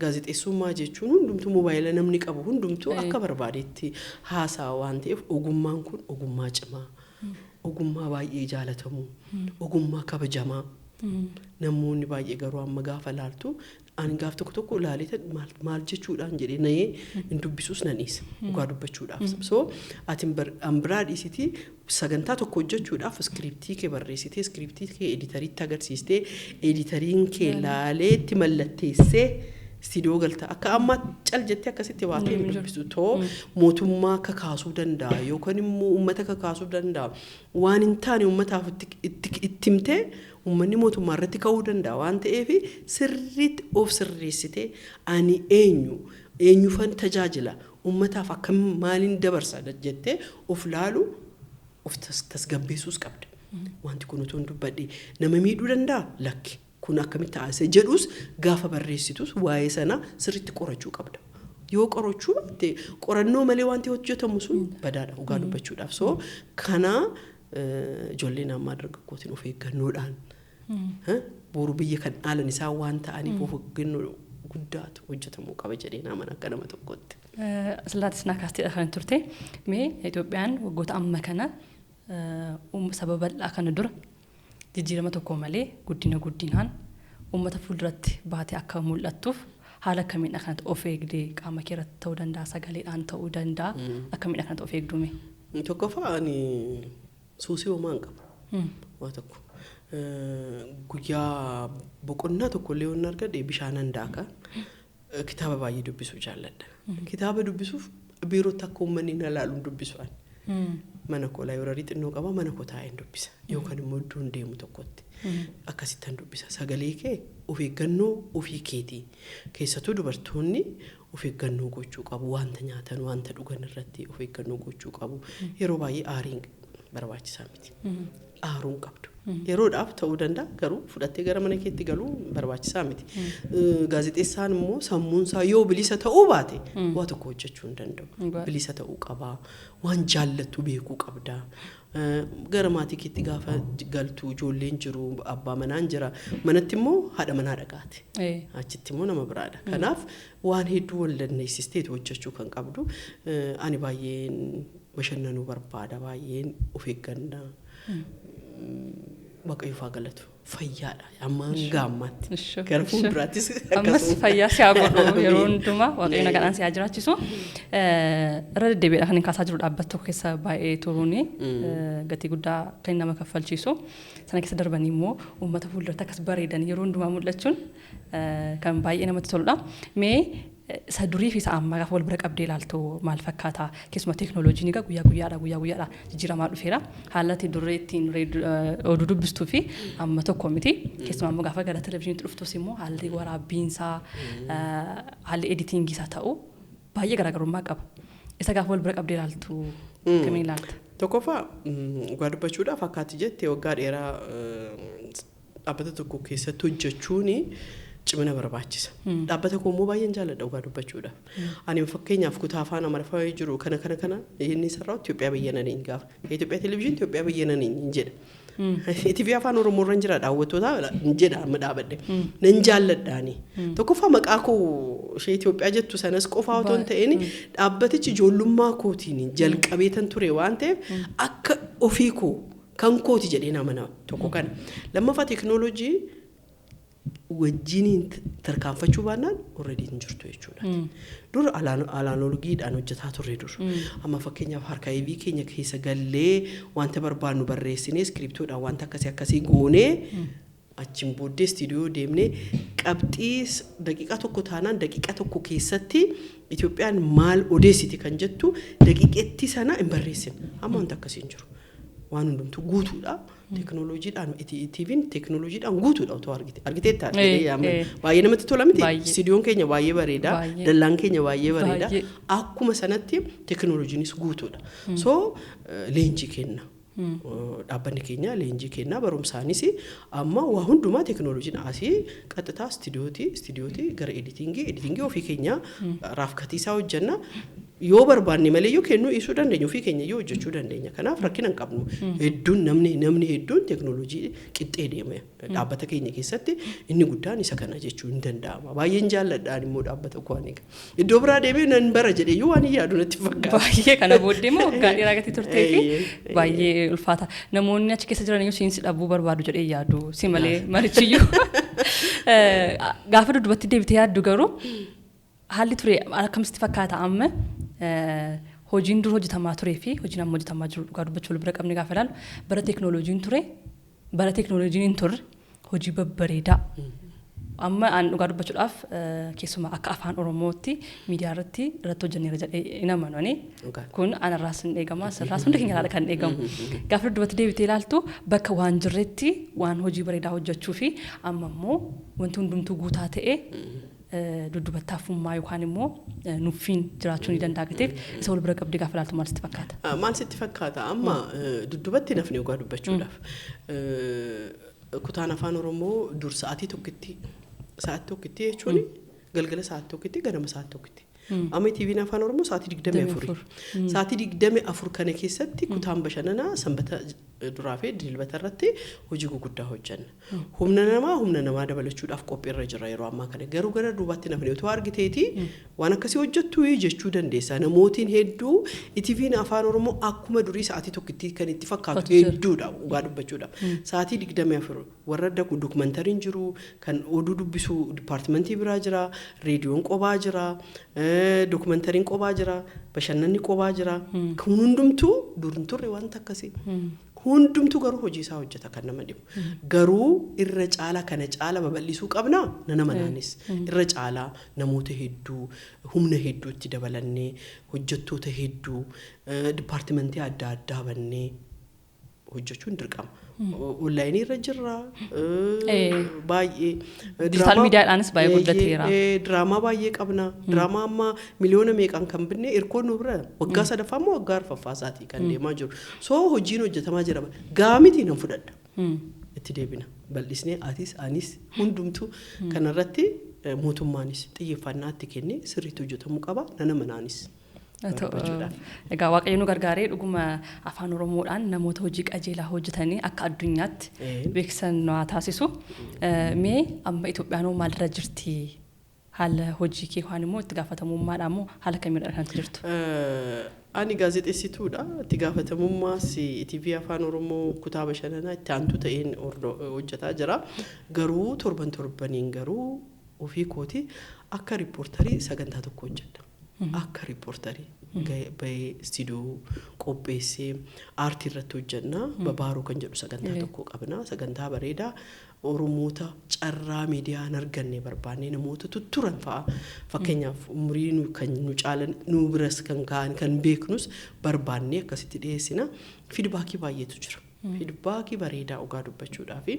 Speaker 1: gaazexeessummaa jechuun hundumtuu moobaayila namni qabu hundumtuu akka barbaadetti haasaa waan ta'eef, ogummaan kun ogummaa cimaa, ogummaa baay'ee jaalatamu, ogummaa kabajamaa. Namoonni baay'ee garuu amma gaafa laaltu, ani gaaf tokko tokko ilaalee maal jechuudhaan jedhee na'ee hin dubbisus nan dhiisa dhugaa dubbachuudhaaf. So ati an biraa dhiisitii sagantaa tokko hojjechuudhaaf scriptii kee barreessitee, scriptii kee editoriitti agarsiistee, editoriin kee laalee itti mallatteessee istiidiyoo galta. Akka ammaa cal jettee akkasitti baatee hin dubbisu. Too mootummaa kakaasuu danda'a yookaan immoo uummata kakaasuu danda'a. Waan hin taane uummataaf itti himtee uummanni mootummaa irratti ka'uu danda'a waan ta'eef, sirriitti of sirreessitee, ani eenyu, eenyufan tajaajila, uummataaf akkam maaliin dabarsa jettee of laalu, of tasgabbeessuus qabda. Wanti kun utuu hin dubbadhe nama miidhuu danda'a, lakki kun akkamitti taasise jedhus, gaafa barreessitus waa'ee sana sirriitti qorachuu qabda. Yoo qorachuu baatte, qorannoo malee wanti hojjetamu sun badaadha dhugaa dubbachuudhaaf. So kana ijoolleen ammaa dargaggootiin of eeggannoodhaan, boru biyya kan dhaalan isaan waan ta'aniif, of eeggannoo guddaatu hojjetamuu qaba jedhee amana akka nama tokkotti.
Speaker 2: Asirratti sinaa kaasteedha kan turte. Mee Itoophiyaan waggoota amma kana saba bal'aa kana dura jijjiirama tokko malee guddina guddinaan uummata fuulduratti baatee akka mul'attuuf haala akkamiidha kanatti of eegdee, qaama kee irratti ta'uu danda'a, sagaleedhaan ta'uu danda'a, akkamiidha kanatti of eegdume?
Speaker 1: Tokkoffaa ani suusii homaa hin qabu. Waa tokko. Guyyaa boqonnaa tokko illee yoon argadhe bishaanan daaka. Kitaaba baay'ee dubbisuu jaalladha. Kitaaba dubbisuuf biirootti akka uummanni na ilaalu dubbisu ani. Mana koo library xinnoo qaba, mana koo taa'een dubbisa. Yookaan immoo iddoon deemu tokkotti. Akkasittan dubbisa. Sagalee kee of eeggannoo ofii keetii. Keessattuu dubartoonni of eeggannoo gochuu qabu. Wanta nyaatan, wanta dhugan irratti of eeggannoo gochuu qabu. Yeroo baay'ee aariin barbaachisaa miti. Aaruun qabdu. Yeroodhaaf ta'uu danda'a, garuu fudhattee gara mana keetti galuu barbaachisaa miti. Gaazexeessaan immoo sammuunsaa yoo bilisa ta'uu baate waa tokko hojjechuu hin danda'u. Bilisa ta'uu qabaa. Waan jaallattu beekuu qabda. Gara maatii keetti gaafa galtu ijoolleen jiru, abbaa manaan jira. Manatti immoo haadha manaa dhagaate. Achitti immoo nama biraadha. Kanaaf waan hedduu wal dandeessisteetu hojjechuu kan qabdu. Ani baay'een Bashannanuu barbaada, baay'een of eeggannaa. Waaqayyo haa galatu. Fayyaadha. Amma hanga ammaatti. Gara fuulduraattis
Speaker 2: Ammas fayyaa si haa godhu, yeroo hundumaa Waaqayyo nagadhaan si haa jiraachisu. Irra deddeebiidha kan hin kaasaa jiru, dhaabbata tokko keessa baay'ee turuun gatii guddaa kan nama kaffalchiisu. Sana keessa darbanii immoo uummata fuulduratti akkas bareedan yeroo hundumaa mul'achuun kan baay'ee namatti toludha. Mee isa durii fi isa ammaa gaafa wal bira qabdee ilaaltu maal fakkaata? Keessumaa teeknooloojiin egaa guyyaa guyyaadha guyyaa guyyaadha jijjiiramaa dhufeera. Haala ati duree ittiin oduu dubbistuu fi amma tokko miti. Keessumaa immoo gaafa gara televizyiiniitti dhuftus immoo haalli waraabbiinsaa, haalli editingii isaa ta'u baay'ee garaagarummaa qaba. Isa gaafa wal bira qabdee ilaaltu kamiin ilaalta?
Speaker 1: Tokkoffaa, dhugaa dubbachuudhaaf, akkaati jette, waggaa dheeraa dhaabbata tokko keessatti hojjechuun cimina barbaachisa. Dhaabbata koo immoo baay'een jaalladha, dhugaa dubbachuudhaaf. Ani fakkeenyaaf kutaa afaan Amaariffaa jiru kana inni sarara Itoophiyaa bayyananiin gaafa. Itoophiyaa televezyiinii Itoophiyaa bayyananiin hin jedha. TV afaan Oromoo irra jira, daawwattoota hin jedha, amma dhaabadhe. Nan jaalladhaani. Tokkoffaa, maqaa koo ishee Itoophiyaa jettu sanas qofaa otoo hin ta'in, dhaabbatichi ijoollummaa kootiin jalqabee tan ture waan ta'eef, akka ofii koo kan kooti jedhee amana, tokko kana. Lammaffaa, teekinooloojii wajjiniin tarkaanfachuu baannaan already hin jirtu jechuudha. Dur analogiidhaan hojjetaa turre dur. Amma fakkeenyaaf archive keenya keessa gallee wanta barbaannu barreessinee, scriptuudhaan wanta akkasii akkasii goonee, achiin booddee istiidiyoo deemnee, qabxii daqiiqaa tokko taanaan daqiiqaa tokko keessatti Itoophiyaan maal odeessiti kan jettu daqiiqeetti sana hin barreessine. Amma wanta akkasii hin jiru. Waan hundumtuu guutuudha. Teekinooloojiidhaan, TV'n teekinooloojiidhaan guutuudha otoo argite. Argiteetta? Baay'ee namatti tola miti? Istiidiyoon keenya baay'ee bareeda. Dallaan keenya baay'ee bareeda. Akkuma sanatti teekinooloojiinis guutuudha. So leenjii kenna. Dhaabbanni keenya leenjii kenna, barumsaanis amma waa hundumaa teekinooloojiin asii qaxxitaa istiidiyootii gara editingii ofii keenya rough cutii isaa hojjenna. Yoo barbaanne malee yoo kennuu dhiisuu dandeenya, ofii keenya yoo hojjechuu dandeenya. Kanaaf rakkina hin qabnu. Hedduun namni hedduun teekinooloojii qixxee deema. Dhaabbata keenya keessatti inni guddaan isa kana jechuu hin danda'ama. Baay'een jaalladhaan immoo dhaabbata koo ani. Iddoo biraa deemee nan bara jedhee yoo waan hin yaadu natti fakkaata.
Speaker 2: Baay'ee kana booddee immoo waggaa dheeraa gatii turtee fi baay'ee ulfaata. Namoonni achi keessa jiran iyyuu siinsi dhabuu barbaadu jedhee yaadu. Si malee marichiyyuu. Gaafa dudubatti deebitee yaaddu garuu haalli ture akkamitti fakkaata? Amma hojiin dur hojjetamaa turee fi hojiin amma hojjetamaa jiru, dhugaa dubbachuu, wal bira qabne gaafa ilaalu, bara teeknooloojiin ture, bara teeknooloojiin hin turre, hojii babbareedaa. Amma an dhugaa dubbachuudhaaf, keessumaa akka afaan Oromootti miidiyaa irratti hojjenneera jedhee hin amanu ani. Kun anarraas hin eegama, asirraas, hunda keenya irraa kan eegamu. Gaafa dudubatti deebitee ilaaltu, bakka waan jirretti waan hojii bareedaa hojjechuu fi amma immoo wanti hundumtuu guutaa ta'e, dudubatti hafummaa yookaan immoo nuffiin jiraachuu ni danda'a gateef, isa wal bira qabdee gaafa ilaaltu maal sitti fakkaata?
Speaker 1: Maal sitti fakkaata? Amma dudubatti nafni, dhugaa dubbachuudhaaf. Kutaan afaan Oromoo dur sa'aatii tokkitti, sa'aatii tokkitti jechuun galgala sa'aatii tokkitti, ganama sa'aatii tokkitti. Amma TV'n afaan Oromoo sa'aatii 24. Sa'aatii 24 kana keessatti kutaan bashannanaa sanbata duraa fi dilbata irratti hojii guguddaa hojjenna. Humna namaa dabalachuudhaaf qophiirra jira yeroo ammaa kana. Garuu gara duubaatti nafni otoo argiteeti waan akkasii hojjettu jechuu dandeessa. Namootiin hedduu TV'n afaan Oromoo akkuma durii sa'aatii tokkitti kan itti fakkaatu hedduudha, dhugaa dubbachuudhaaf. Sa'aatii 24 warra dokumentariin jiru, kan oduu dubbisu dipaartimentii biraa jira, reediyoon qobaa jira, dokumentariin qobaa jira, bashannanni qobaa jira. Kun hundumtuu dur hin turre wanta akkasii. Hundumtuu garuu hojii isaa hojjeta kan nama dhibu. Garuu irra caalaa kana caala babal'isuu qabna nana manaanis. Irra caalaa namoota hedduu, humna hedduu itti dabalannee, hojjettoota hedduu, dipaartimentii adda addaa bannee hojjechuun dirqama. Onlaayinii irra jirra baay'ee.
Speaker 2: Digital miidiyaadhaanis baay'ee guddateera.
Speaker 1: Diraamaa baay'ee qabna. Diraamaa amma miliyoona meeqaan kan binne hirkoon nu bira waggaa sadaffaa immoo waggaa arfaffaa isaatii kan deemaa jiru. So hojiin hojjetamaa jira. Gaamitii nan fudhadha. Itti deebina. Bal'isnee atis anis hundumtuu kanarratti, mootummaanis xiyyeeffannaa itti kennee sirriitti hojjetamuu qaba. Nana manaanis.
Speaker 2: Egaa Waaqayyo nu gargaaree dhuguma afaan Oromoodhaan namoota hojii qajeelaa hojjetanii akka addunyaatti beeksisan nu haa taasisu. Mee amma Itoophiyaan maalirra jirti? Haala hojii kee yookaan immoo itti gaafatamummaadhaan immoo haala kamiirra kan jirtu?
Speaker 1: Ani gaazexeessituudha. Itti gaafatamummaas TV Afaan Oromoo kutaa bashannanaa itti aantu ta'een hojjetaa jira. Garuu torban torbaniin garuu ofii kooti akka riippoortarii sagantaa tokko hojjedha. Akka riippoortarii bahee istiidiyoo qopheessee aartii irratti hojjenna. Babaaroo kan jedhu sagantaa tokko qabna. Sagantaa bareedaa Oromoota carraa miidiyaa hin arganne barbaanne namoota tutturan fa'a. Fakkeenyaaf umurii nu kan nu caalan nu biras kan ka'an kan beeknus barbaanne akkasitti dhiyeessina. Feedbackii baay'eetu jira. Feedbackii bareedaa dhugaa dubbachuudhaa fi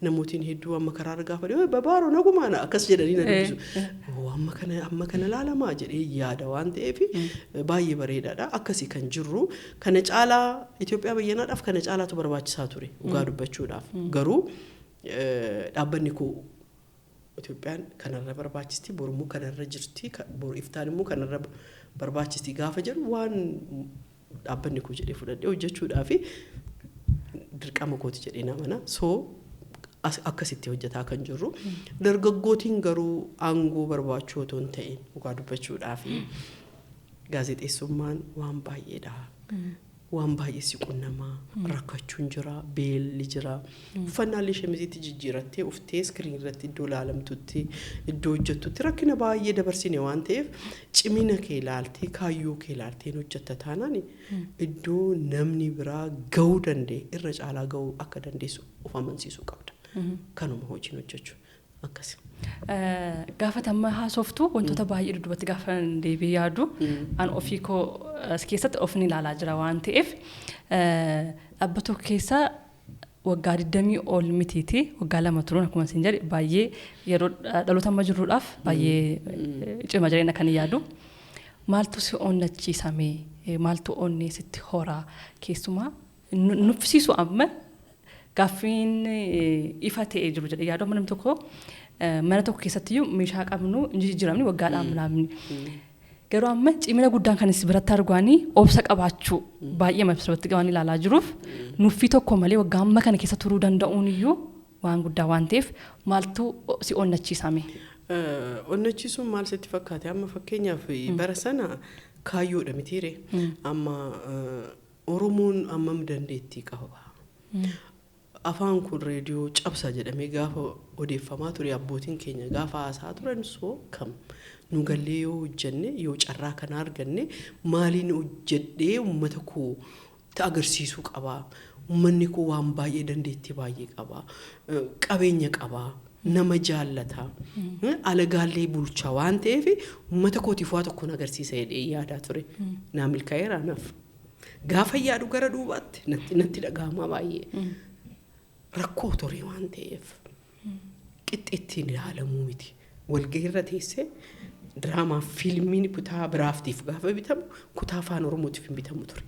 Speaker 1: namootiin hedduu amma karaa irra gaafa deeman babaaroo nagumaana akkas jedhanii na dubbisu. Amma kana laalamaa jedhee yaada waan ta'eef baay'ee bareedaadha. Akkasii kan jirru kana caalaa Itoophiyaa bayyanaadhaaf kana caalaatu barbaachisaa ture dhugaa dubbachuudhaaf. Garuu dhaabbanni koo Itoophiyaan kanarra barbaachisti, borummoo kanarra jirti, boru iftaan immoo kanarra barbaachisti gaafa jedhu waan dhaabbanni koo jedhee fudhadhee hojjechuudhaa fi dirqama kooti jedhee namana. So akkasitti hojjetaa kan jirru. Dargaggootiin garuu aangoo barbaachuu otoo hin ta'in dhugaa dubbachuudhaa fi gaazexeessummaan waan baay'eedha. Waan baay'ee si qunnamaa, rakkachuun jira, beelli jira. Uffannaallee shamiziitti jijjiirattee uftee screen irratti iddoo ilaalamtutti, iddoo hojjettutti rakkina baay'ee dabarsine waan ta'eef cimina kee ilaaltee, kaayyoo kee ilaaltee hojjetta taanaan iddoo namni biraa gahuu danda'e irra caalaa gahuu akka dandeessu of amansiisuu qabda. Kanuma hojiin hojjechuu akkasi.
Speaker 2: Gaafa amma haasoftu wantoota baay'ee dudduubatti gaafa deebi'ee yaadu an ofii koo as keessatti of ni ilaalaa jira waan ta'eef, dhaabbata tokko keessa waggaa 20 ol mitiiti, waggaa 2 turuun akkuma isin jedhe baay'ee yeroo dhaloota amma jirruudhaaf baay'ee cima jireenya kan yaadu. Maaltu si onnachiisame? Maaltu onnee sitti horaa? Keessumaa nuffisiisu amma gaaffiin ifa ta'ee jiru jedhee yaadu, amma namni tokko mana tokko keessattiyyuu meeshaa qabnu hin jijjiiramni waggaadhaan namni. Garuu amma cimina guddaan kan isin biratti arguanii obsa qabaachuu baay'ee biratti waan ilaalaa jiruuf, nuffii tokko malee waggaa amma kana keessa turuu danda'uun iyyuu waan guddaa waan ta'eef, maaltu si onnachiisame?
Speaker 1: Onnachiisuun maal sitti fakkaate? Amma fakkeenyaaf bara sana kaayyoodha mitiire. Amma Oromoon ammam dandeettii qaba? Afaan kun reediyoo cabsa jedhamee gaafa odeeffamaa ture, abbootiin keenya gaafa haasaa turan, soo kam nu gallee yoo hojjenne, yoo carraa kana arganne, maaliin hojjedhee uummata koo agarsiisuu qaba. Uummanni koo waan baay'ee, dandeettii baay'ee qaba. Qabeenya qaba. Nama jaallata. Alagaallee bulchaa waan ta'eef uummata kootiif waa tokkoon agarsiisa jedhee yaadaa ture. Naa milkaa'eera naaf. Gaafa yaadu gara duubaatti natti dhaga'ama baay'ee. Rakkoo ture waan ta'eef qixxeettiin ilaalamuu miti. Walgahiirra teessee diraamaa fiilmiin kutaa biraaftiif gaafa bitamu kutaa Afaan Oromootiif hin bitamu ture.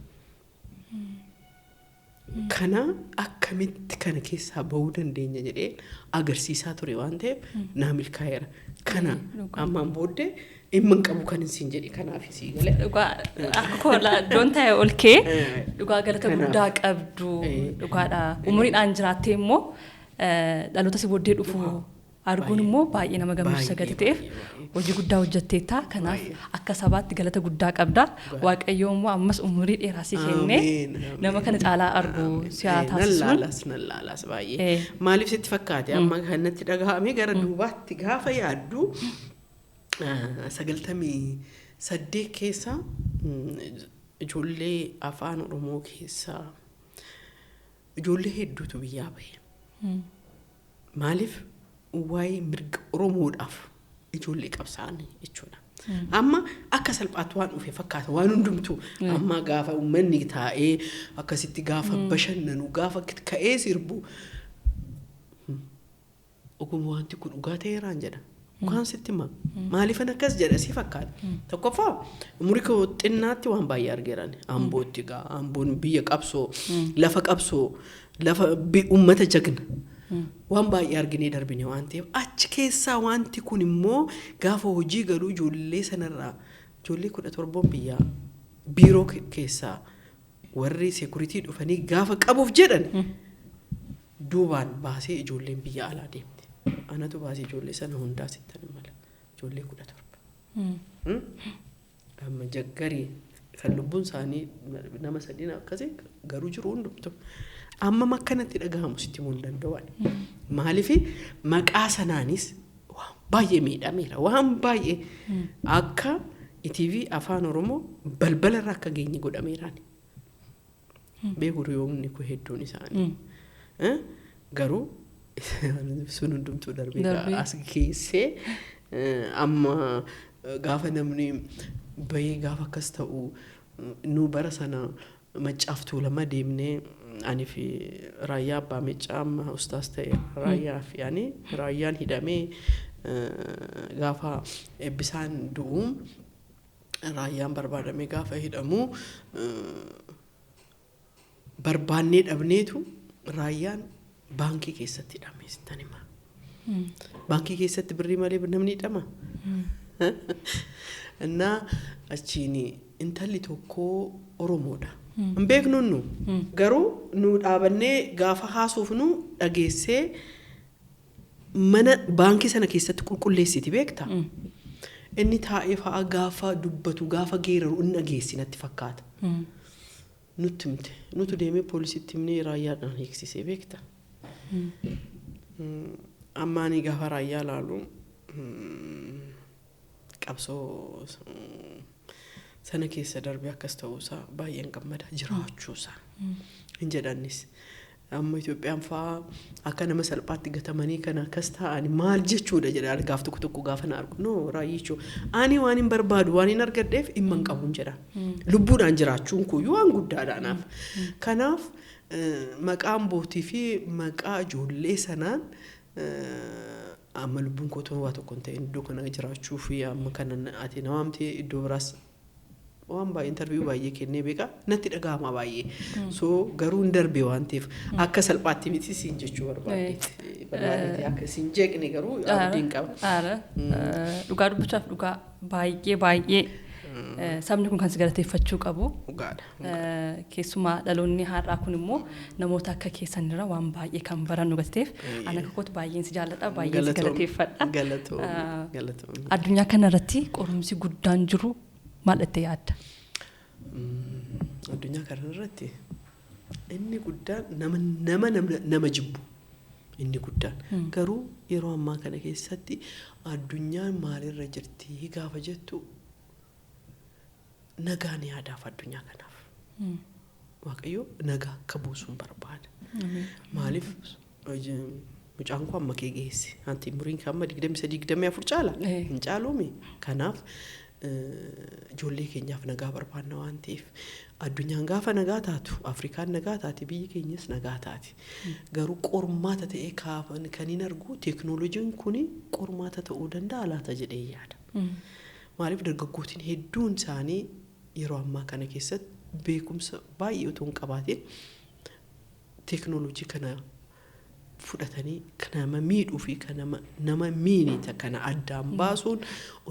Speaker 1: Kana akkamitti kana keessaa bahuu dandeenya jedhee agarsiisaa ture waan ta'eef naa milkaa'eera. Kana ammaan booddee dhimma hin qabu kan isin jedhe kanaaf isii galee.
Speaker 2: Dhugaa akka koolaa iddoon taa'e ol kee dhugaa galata guddaa qabdu dhugaadha. Umuriidhaan jiraattee immoo dhaloota si booddee dhufu arguun immoo baay'ee nama gammachiisa gati ta'eef hojii guddaa hojjetteetta. Kanaaf akka sabaatti galata guddaa qabda. Waaqayyo immoo ammas umurii dheeraa si kennee nama kana caalaa argu si haa taasisuun.
Speaker 1: Nan laalas, nan laalas baay'ee. Maaliif sitti fakkaate? Amma kanatti dhaga'amee gara duubaatti gaafa yaaddu, 98 keessa ijoollee Afaan Oromoo keessaa ijoollee hedduutu biyyaa bahe. Maaliif? Waa'ee mirga Oromoodhaaf ijoollee qabsaa'an jechuudha. Amma akka salphaatti waan dhufe fakkaata waan hundumtuu. Amma gaafa uummanni taa'ee akkasitti gaafa bashannanu, gaafa ka'ee sirbu, oguma wanti kun dhugaa ta'eeraan jedha. Dhugaan sitti hima. Maaliifan akkas jedha si fakkaata? Tokkoffaa, umurii koo xinnaatti waan baay'ee argeeran. Ambootti gaa, Amboon biyya qabsoo, lafa qabsoo, lafa uummata jagna. Waan baay'ee arginee darbine waan ta'eef, achi keessaa wanti kun immoo gaafa hojii galuu ijoollee sanarraa ijoollee 17 biyyaa biiroo keessaa warri security dhufanii gaafa qabuuf jedhan duubaan baasee ijoolleen biyya alaa deemte. Anatu baasee ijoollee sana hundaa sittan mala. Ijoollee 17. Amma jaggarii Kan lubbuun isaanii nama sadiin akkasii garuu jiru hundumtu. Amma akkanatti dhagahamu sitti himuu hin danda'an. Maaliif maqaa sanaanis waan baay'ee miidhameera. Waan baay'ee akka ETV Afaan Oromoo balbala irra akka geenye godhameeraan. Beeku hiriyoonni koo hedduun isaanii. Garuu sun hundumtuu darbee as geessee amma gaafa namni bahee gaafa akkas ta'u nu bara sana Maccaaf Tuulama deemnee ani fi Raayyaa Abbaa Meccaa, amma ustaas ta'e, Raayyaa fi ani, Raayyaan hidhamee gaafa Eebbisaan du'u, Raayyaan barbaadamee gaafa hidhamu barbaannee dhabneetu Raayyaan baankii keessatti hidhame sittan hima. Baankii keessatti birrii malee namni hidhama. Innaa achiin intalli tokko Oromoodha. Hin beeknu nu. Garuu nu dhaabannee gaafa haasofnu dhageessee mana baankii sana keessatti qulqulleessiti beekta. Inni taa'ee fa'aa gaafa dubbatu, gaafa geeraru inni dhageessi natti fakkaata. Nutti himte. Nutu deemee poolisitti himnee Raayyaadhaan hiiksisee beekta. Amma ani gaafa Raayyaa laalu qabsoo sana keessa darbee akkas ta'uusaa baay'een gammada jiraachuusaa. Hin jedhannis. Amma Itoophiyaan fa'aa akka nama salphaatti gatamanii kana akkas ta'an maal jechuudha jedha gaaf tokko tokko gaafa na argu. No, Raayyichoo, ani waan hin barbaadu waan hin argadheef dhimma hin qabuun jedha. Lubbuudhaan jiraachuun kuyyuu waan guddaadha anaaf. Kanaaf maqaa Ambootii fi maqaa ijoollee sanaan amma lubbuun koo waa tokko hin ta'in iddoo kana jiraachuu fi amma kana ati na waamtee iddoo biraas waan baay'ee interview baay'ee kennee beeka, natti dhaga'ama baay'ee. So garuu hin darbe waan ta'eef akka salphaatti miti siin jechuu barbaadeeti, akka siin jeeqne garuu abdiin qaba.
Speaker 2: Dhugaa dubbachuudhaaf, dhugaa baay'ee baay'ee sabni kun kan si galateeffachuu qabu.
Speaker 1: Dhugaadha.
Speaker 2: Keessumaa dhaloonni har'aa kun immoo namoota akka keessanirra waan baay'ee kan barannu galteef ani akka kootu baay'een si jaalladha, baay'een si galateeffadha.
Speaker 1: Galatoomii, galatoomii.
Speaker 2: Addunyaa kanarratti qorumsi guddaan jiru maal jettee yaadda?
Speaker 1: Addunyaa kanarratti inni guddaan nama jibbu inni guddaan. Garuu yeroo ammaa kana keessatti addunyaan maalirra jirti gaafa jettu, nagaan yaadaaf addunyaa kanaaf. Waaqayyo nagaa akka buusuun barbaada. Maaliif mucaan koo amma kee geesse. Anti umuriin kee amma 23, 24 caala. Hin caaluumi. Kanaaf ijoollee keenyaaf nagaa barbaanna waan ta'eef, addunyaan gaafa nagaa taatu Afrikaan nagaa taati, biyyi keenyas nagaa taati. Garuu qormaata ta'ee kan hin argu teeknooloojiin kun qormaata ta'uu danda'a laata jedhee yaada. Maaliif dargaggootiin hedduun isaanii yeroo ammaa kana keessatti beekumsa baay'ee otoo hin qabaatin teeknooloojii kana fudhatanii kan nama miidhuu fi kan nama miine kana addaan baasuun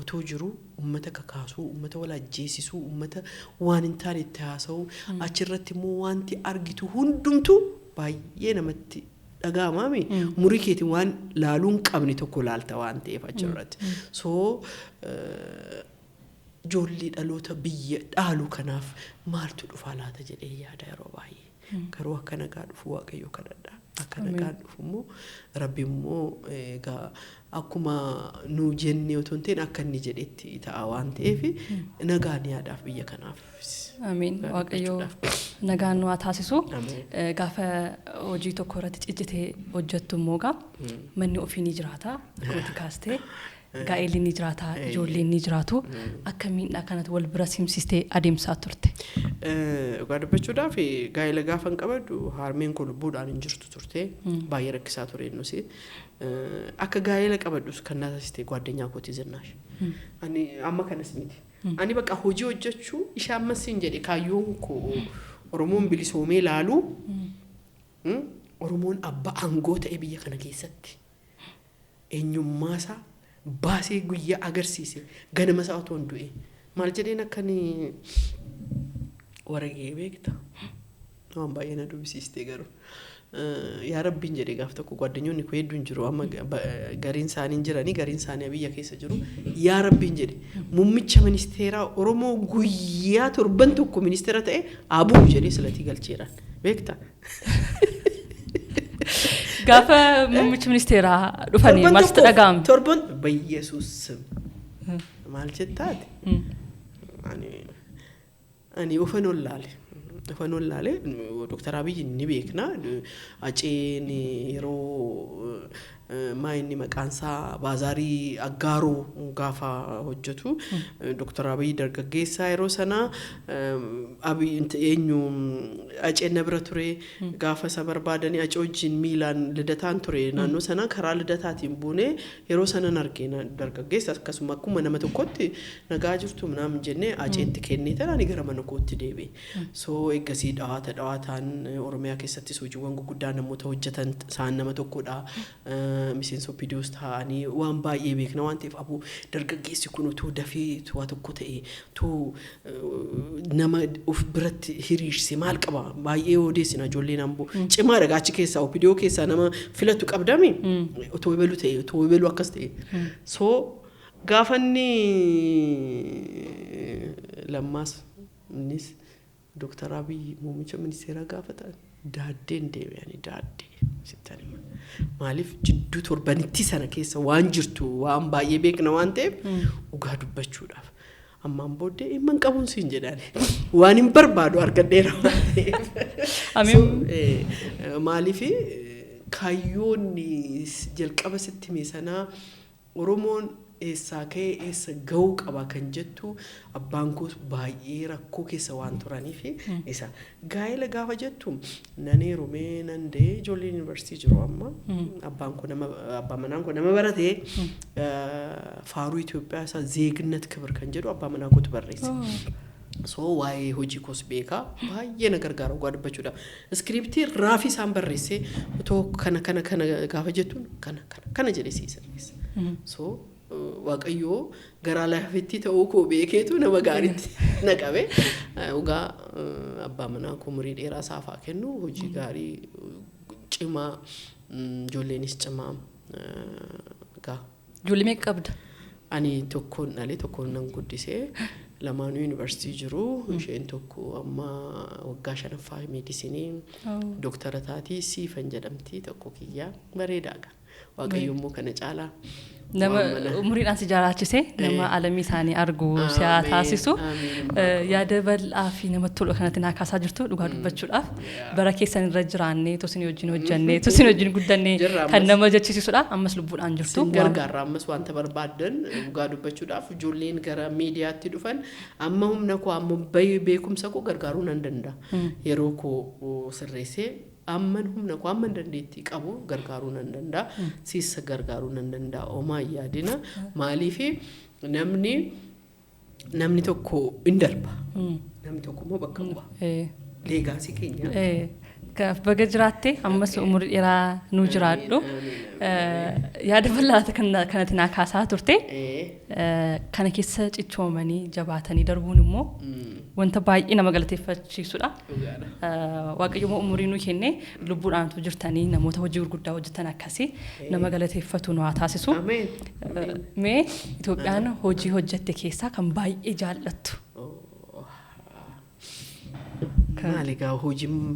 Speaker 1: otoo jiru, uummata kakaasuu, uummata wal ajjeesisuu, uummata waan hin taane itti haasa'uu, achirratti immoo wanti argitu hundumtuu baay'ee namatti dhaga'amaami. Umurii keetiin waan laaluu hin qabne tokko laalta waan ta'eef achirratti. So ijoollee dhaloota biyya dhaalu kanaaf maaltu dhufaa laata jedhee yaada yeroo baay'ee. Garuu akka nagaa dhufu Waaqayyo kadhadha. Akka nagaan dhufu immoo Rabbi immoo egaa akkuma nu jennee otoo hin ta'in akka inni jedhetti ta'a waan ta'eef nagaan yaadaaf biyya kanaaf.
Speaker 2: Amiin. Waaqayyo nagaan nu haa taasisu. Gaafa hojii tokko irratti ciccitee hojjettu immoo gaa manni ofii ni jiraata. Akkuma kaastee gaa'elli ni jiraata, ijoolleen ni jiraatu. Akka miidhaa kanatti wal bira simsistee adeemsaa turte?
Speaker 1: Dhugaa dubbachuudhaaf, gaa'ela gaafa hin qabadhu harmeen koo lubbuudhaan hin jirtu turte, baay'ee rakkisaa ture nus. Akka gaa'ela qabadhus kan na taasiste gwaaddanyaa kooti Zinnaash. Ani amma kanas miti. Ani bakka hojii hojjechuu ishee ammas hin jedhe, kaayyoon koo Oromoon bilisoomee laaluu, Oromoon abbaa aangoo ta'e biyya kana keessatti eenyummaasaa baasee guyyaa agarsiise ganama isaa otoo hin du'e maal jedheen akkani waragee beekta, waan baay'ee na dubbisiiste garuu. Yaa Rabbiin jedhee gaaf tokko gwaddinyoonni koo hedduun jiru, amma gariin isaanii hin jiranii, gariin isaanii biyya keessa jiru. Yaa Rabbiin jedhe, muummicha ministeeraa Oromoo guyyaa torban tokko ministeera ta'e abuu jedhee silatii galcheeraan beektaa.
Speaker 2: Gaafa muummichi ministeeraa dhufanii
Speaker 1: Torban
Speaker 2: maal sitti
Speaker 1: tokkoof-
Speaker 2: dhaga'ame?
Speaker 1: Torban Bayyesuus maal jettaati? Ani ofan ollaale. Dooktar Abiyyi ni beekna. Aceen yeroo maa inni maqaansaa baazaarii Aggaaroo gaafa hojjetu, Dooktar Abiyyi dargaggeessaa yeroo sanaa, Abiy eenyu, Aceen na bira ture. Gaafa isa barbaadanii Acee wajjin miilaan Lidataan ture, naannoo sanaa karaa Lidataatiin buunee yeroo sanan argee, dargaggeessa akkasuma akkuma nama tokkotti nagaa jirtu minaamin jennee Aceetti kennee tan ani gara mana kootti deebi'e. So eeggasii dhawaata dhawaataan Oromiyaa keessattis hojiiwwan gurguddaa namoota hojjetan isaan nama tokkodha. Miseensa OPDOs ta'anii waan baay'ee beekna waan ta'eef, aboo dargaggeessi kun utuu dafee waa tokko ta'e, utuu nama of biratti hiriirse maal qaba, baay'ee odeessina, ijoolleen Amboo cimaadha, gaachi keessaa OPDO keessaa nama filatu qabdami, otoo ebelu ta'e, otoo ebelu akkas ta'e. So gaafa inni Lammaas innis Dooktar Abiy muummicha ministeeraa gaafa ta'an daaddeen deebi'anii daaddee sittan hima. Maaliif, jidduu torbanitti sana keessa waan jirtu waan baay'ee beekna waan ta'eef, dhugaa dubbachuudhaaf. Ammaan booddee dhimma hin qabuun siin jedhaan, waan hin barbaadu argadheera waan ta'eef.
Speaker 2: Amiin.
Speaker 1: So, maaliif, kaayyoonni jalqaba sitti hime sanaa, Oromoon eessaa ka'ee eessa ga'uu qaba kan jettu, abbaan koos baay'ee rakkoo keessa waan turaniif isa. Gaa'ela gaafa jettu, nan heerumee nan da'ee, ijoolleen yuunivarsiitii jiru amma. Abbaan koo nama, abbaan manaan koo nama baratee, faaruu Itoophiyaa isaa "Zeegnet Kibir" kan jedhu abbaa manaa kootu barreesse. So waa'ee hojii koos beekaa, baay'ee na gargaara dhugaa dubbachuudhaaf. Iskiriiptii raafii isaan barreessee otoo kana kana kana gaafa jettuun kana kana kana jedhee sii sirreessa. So Waaqayyoo garaa laafetti ta'uu koo beekeetu nama gaariitti na qabe. Dhugaa abbaa manaa koo umurii dheeraa isaaf haa kennu, hojii gaarii cimaa, ijoolleenis cimaa gaa.
Speaker 2: Ijoollee meeqa qabda?
Speaker 1: Ani tokkoon dhalee, tokkoon nan guddisee, lamaanuu yuunivarsiitii jiru. Isheen tokko amma waggaa shanaffaa meedisinii dooktara taatii, Siifan jedhamti, tokko kiyyaa bareedaa gaa. Waaqayyo immoo kana caalaa
Speaker 2: Nama
Speaker 1: waan mana-
Speaker 2: umuriidhaan si jiraachise, nama alamii isaanii argu si haa
Speaker 1: Amiin,
Speaker 2: taasisu.
Speaker 1: amiin.
Speaker 2: Yaada bal'aa fi namatti tolu kanatti naa kaasaa jirtu dhugaa dubbachuudhaaf. Bara keessan irra jiraannee, tosii wajjin hojjannee, tosii wajjin guddannee
Speaker 1: Jirra
Speaker 2: kan
Speaker 1: ammas.
Speaker 2: nama jechisiisudha. Ammas lubbuudhaan jirtu.
Speaker 1: Sin gargaarra ammas wanta barbaaddan. Dhugaa dubbachuudhaaf, ijoolleen gara miidiyaatti dhufan amma humna koo, amma beekumsa koo gargaaruu nan danda'a. Yeroo koo sirreessee amman humna koo, amman dandeettii qabu gargaaruu nan danda'a. Siissa gargaaruu nan danda'a. Homaa hin yaadina. Maaliifi, namni tokko hin darba. Namni tokko immoo bakka bu'a. Legacy keenya.
Speaker 2: Kanaaf baga jiraatte, ammas umurii dheeraa nuu jiraadhu.
Speaker 1: Amiin, amiin.
Speaker 2: Yaada bal'aa kanatti naa kaasaa turte. Kana keessa cichoomanii jabaatanii darbuun immoo wanta baay'ee nama galateeffachiisudha.
Speaker 1: Dhugaadha.
Speaker 2: Waaqayyo immoo umurii nuu kennee lubbuudhaan utuu jirtanii namoota hojii gurguddaa hojjetan akkasii nama galateeffatu nu haa taasisu.
Speaker 1: Ameen.
Speaker 2: Mee Itoophiyaan hojii hojjette keessaa kan baay'ee jaallattu?
Speaker 1: Maali egaa,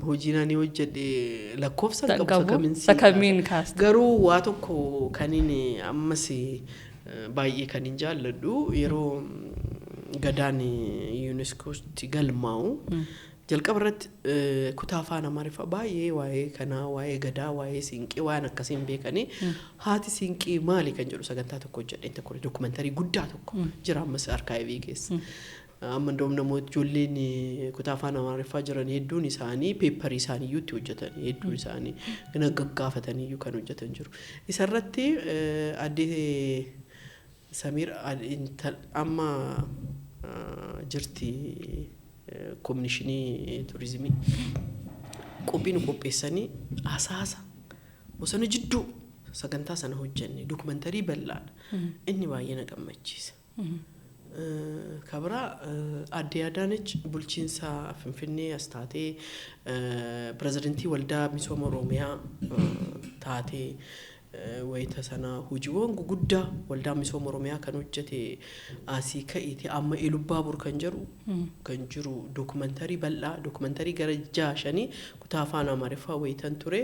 Speaker 1: hojiin ani hojjedhe lakkoofsa hin qabu.
Speaker 2: Qabu.
Speaker 1: Sakamiin
Speaker 2: Isa kamiin kaasta?
Speaker 1: Garuu waa tokko kanin ammas baay'ee kanin jaalladhu, yeroo Gadaan yuuneeskootti galmaa'u jalqaba irratti kutaa afaan Amaariffaa baay'ee waa'ee kanaa, waa'ee Gadaa, waa'ee siinqee waan akkasiin beekanii, haati siinqee maali kan jedhu sagantaa tokko hojjedheen tokko, dookumentarii guddaa tokko jira ammas arkaayivii keessa. Amma indoom namoota ijoolleen kutaa afaan Amaariffaa jiran hedduun isaanii paperii isaanii iyyuu itti hojjetan, hedduun isaanii kana gaggaafatanii iyyuu kan hojjetan jiru. Isarratti addee Samiir amma jirti koomishinii turizimii. Qophii nu qopheessanii Asaasa bosona jidduu sagantaa sana hojjenne, dookumentarii bal'aadha. Inni baay'ee na gammachiisa. Kabira Aadde Adaanech bulchiinsa Finfinnee as taatee, pirezidantii Waldaa Misooma Oromiyaa taatee, wayita sana hojiiwwan guguddaa Waldaa Misooma Oromiyaa kan hojjete asii ka'eeti. Amma Ilubbaabur kan jedhu kan jiru dookumantarii bal'aa, dookumantarii gara 6, 5 kutaa afaan Amaariffaa wayitan ture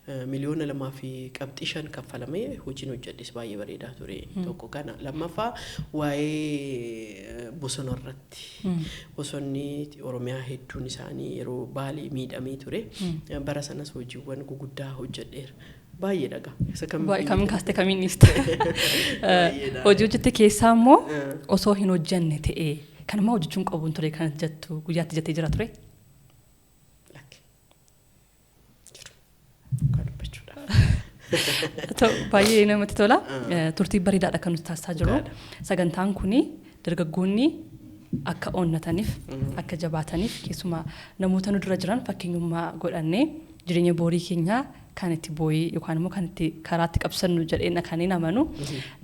Speaker 1: 2.5 miliyoona kaffalamee hojiin hojjedhes baay'ee bareedaa ture. Tokko kana. Lammaffaa, waa'ee bosona irratti, bosonni Oromiyaa hedduun isaanii yeroo Baalee miidhamee ture, bara sanas hojiiwwan guguddaa hojjedheera. Baay'ee dhagaa. Isa kam?
Speaker 2: Baay'ee, kamiin kaastee kamiin dhiiste? Hojii hojjette keessaa immoo osoo hin hojjenne ta'ee kanuma hojjechuun qabuun ture kan jettu guyyaatti jettee jira ture?
Speaker 1: Lakki. Jiru. Dhugaa dubbachuudhaaf.
Speaker 2: Ta'u, baay'ee namatti tola. Turtii bareedaadha kan nuti taasisaa jirru. Sagantaan kuni dargaggoonni akka onnataniif, akka jabaataniif, keessumaa namoota nu dura jiran fakkeenyummaa godhannee jireenya boorii keenyaa kan itti boo'ii yookaan immoo kan itti karaatti qabsannu jedheen kan hin amanu.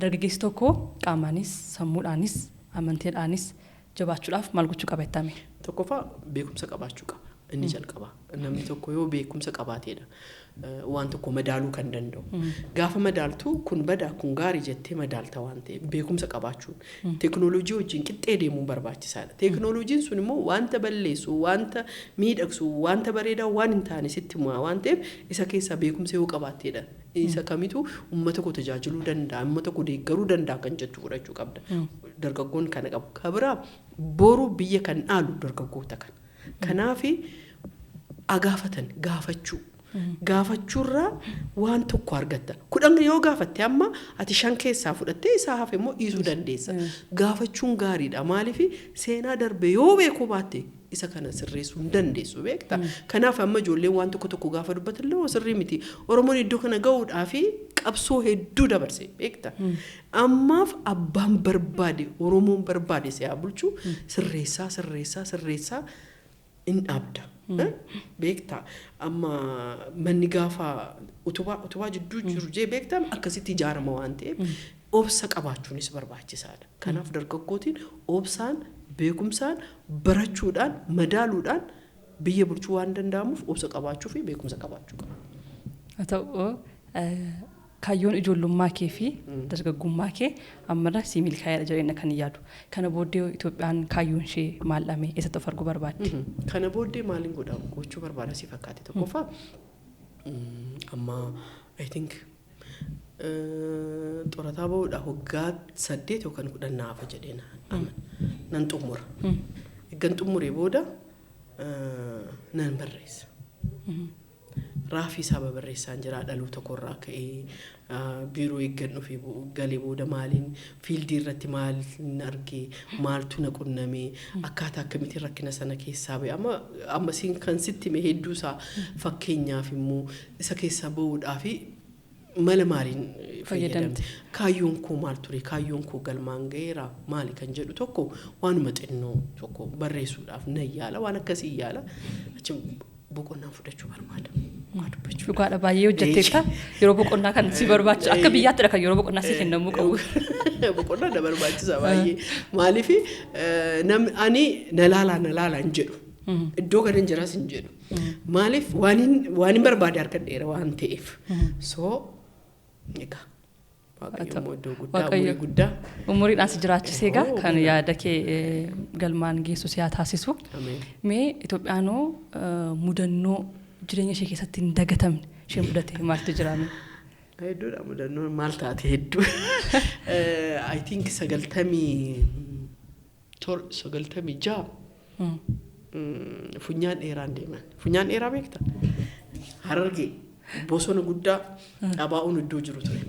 Speaker 2: Dargaggeessi tokko qaamaanis, sammuudhaanis, amantiidhaanis jabaachuudhaaf maal gochuu qaba jettame?
Speaker 1: Tokkoffaa, beekumsa qabaachuu qaba. Inni jalqaba. Namni tokko yoo beekumsa qabaateedha waan tokko madaaluu kan danda'u. Gaafa madaaltu kun badaa, kun gaarii jettee madaalta waan ta'eef beekumsa qabaachuun teekinooloojii wajjin qixxee deemuun barbaachisaadha. Teekinooloojiin sun immoo wanta balleessu, wanta miidhagsu, wanta bareedaa, waan hin taane sitti himaa waan ta'eef isa keessaa beekumsa yoo qabaatteedha. Isa kamitu uummata koo tajaajiluu danda'a, uummata koo deeggaruu danda'a kan jettu fudhachuu qabda. Dargaggoon kana qabu. Kabiraa, boru biyya kan dhaalu dargaggoota kana. Kanaafi agaafatan gaafachuu. Gaafachuurraa waan tokko argatta. 10 yoo gaafatte amma ati shan keessaa fudhattee isaa hafe immoo dhiisuu dandeessa. Gaafachuun gaariidha. Maaliif? Seenaa darbe yoo beekuu baatte isa kana sirreessuu hin dandeessu, beekta. Kanaaf amma ijoolleen waan tokko tokko gaafa dubbatan illee sirrii miti. Oromoon iddoo kana gahuudhaafi qabsoo hedduu dabarse, beekta. Ammaaf abbaan barbaade, Oromoon barbaade si'aa bulchu, sirreessaa sirreessaa sirreessaa in dhaabda. Beektaa, amma manni gaafa utubaa utubaa jidduu jiru jee, beektaa, akkasitti ijaarama waan ta'eef obsa qabaachuunis barbaachisaadha. Kanaaf dargaggootiin obsaan, beekumsaan, barachuudhaan, madaaluudhaan biyya bulchuu waan danda'amuuf obsa qabaachuu fi beekumsa qabaachuu qaba.
Speaker 2: Haa ta'u, kaayyoon ijoollummaa kee fi dargaggummaa kee ammarra sii milkaa'eedha jedheen kan yaadu. Kana booddee Itoophiyaan kaayyoon ishee maal dhame, eessatti of arguu barbaadde?
Speaker 1: Kana booddee maaliin godha gochuu barbaada si fakkaate? Tokkoffaa, amma I think xorataa bahuudhaaf waggaa 8 yookaan 10 naafa jedheen nan xumura. Eeggan xumuree booda nan barreessa. Raafii isaa barreessaan jira. Dhaloota korraa ka'ee biiroo eeggan dhufee galee booda maaliin fiildii irratti maaliin argee, maaltu na qunnamee, akkaataa akkamitiin rakkina sana keessaa ba'e, amma amma siin kan sitti hime hedduu isaa, fakkeenyaaf immoo isa keessaa bahuudhaa fi mala maaliin fayyadamte, kaayyoon koo maal ture, kaayyoon koo galmaan ga'eera maali kan jedhu tokko waanuma xinnoo tokko barreessuudhaaf nan yaala, waan akkasii yaala. Achi boqonnaan fudhachuu barbaada. Dhugaa dubbachuu.
Speaker 2: Dhugaadha, baay'ee hojjetteetta. Yeroo boqonnaa kan si barbaachisu akka biyyaatti kan yeroo boqonnaa si kennamuu qabu.
Speaker 1: Boqonnaa na barbaachisa baay'ee. Maaliif? Ani na laalaa na laalaa hin jedhu. Iddoo kana hin jiras hin jedhu. Maaliif? Waan hin barbaade harkadheera waan ta'eef. So egaa Waaqayyo immoo iddoo guddaa, umurii guddaa.
Speaker 2: Umuriidhaan si jiraachisee egaa kan yaada kee galmaan geessu si haa taasisu. Mee Itoophiyaanoo mudannoo jireenya ishee keessatti hin dagatamne ishee mudate maaltu jiraame?
Speaker 1: Hedduudha mudannoon, maal taate, hedduu. I think 97, 96 funyaan dheeraan deeman. Funyaan dheeraa beektaa? Harargee bosona guddaa xabaa'uun iddoo jiru ture.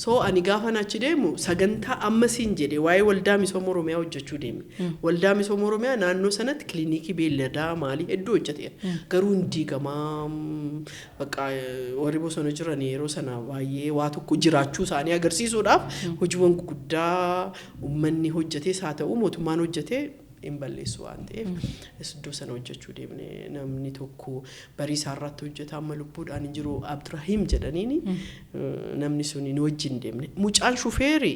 Speaker 1: So ani gaafa achi deemu sagantaa ammasiin jedhe waa'ee Waldaa Misooma Oromiyaa hojjechuu deeme. Waldaa Misooma Oromiyaa naannoo sanatti kiliinikii beelladaa maalii hedduu hojjeteera. Garuu hin diigamaa, bakka warri bosona jiran yeroo sana baay'ee waa tokko jiraachuu isaanii agarsiisuudhaaf hojiiwwan guguddaa uummanni hojjetees haa ta'u mootummaan hojjetee hin balleessu waan ta'eef iddoo sana hojjechuu deemne. Namni tokko barii isaarratti hojjeta, amma lubbuudhaan hin jiru, Abdurahim jedhaniini. Namni sun nu wajjin deemne. Mucaan shufeeri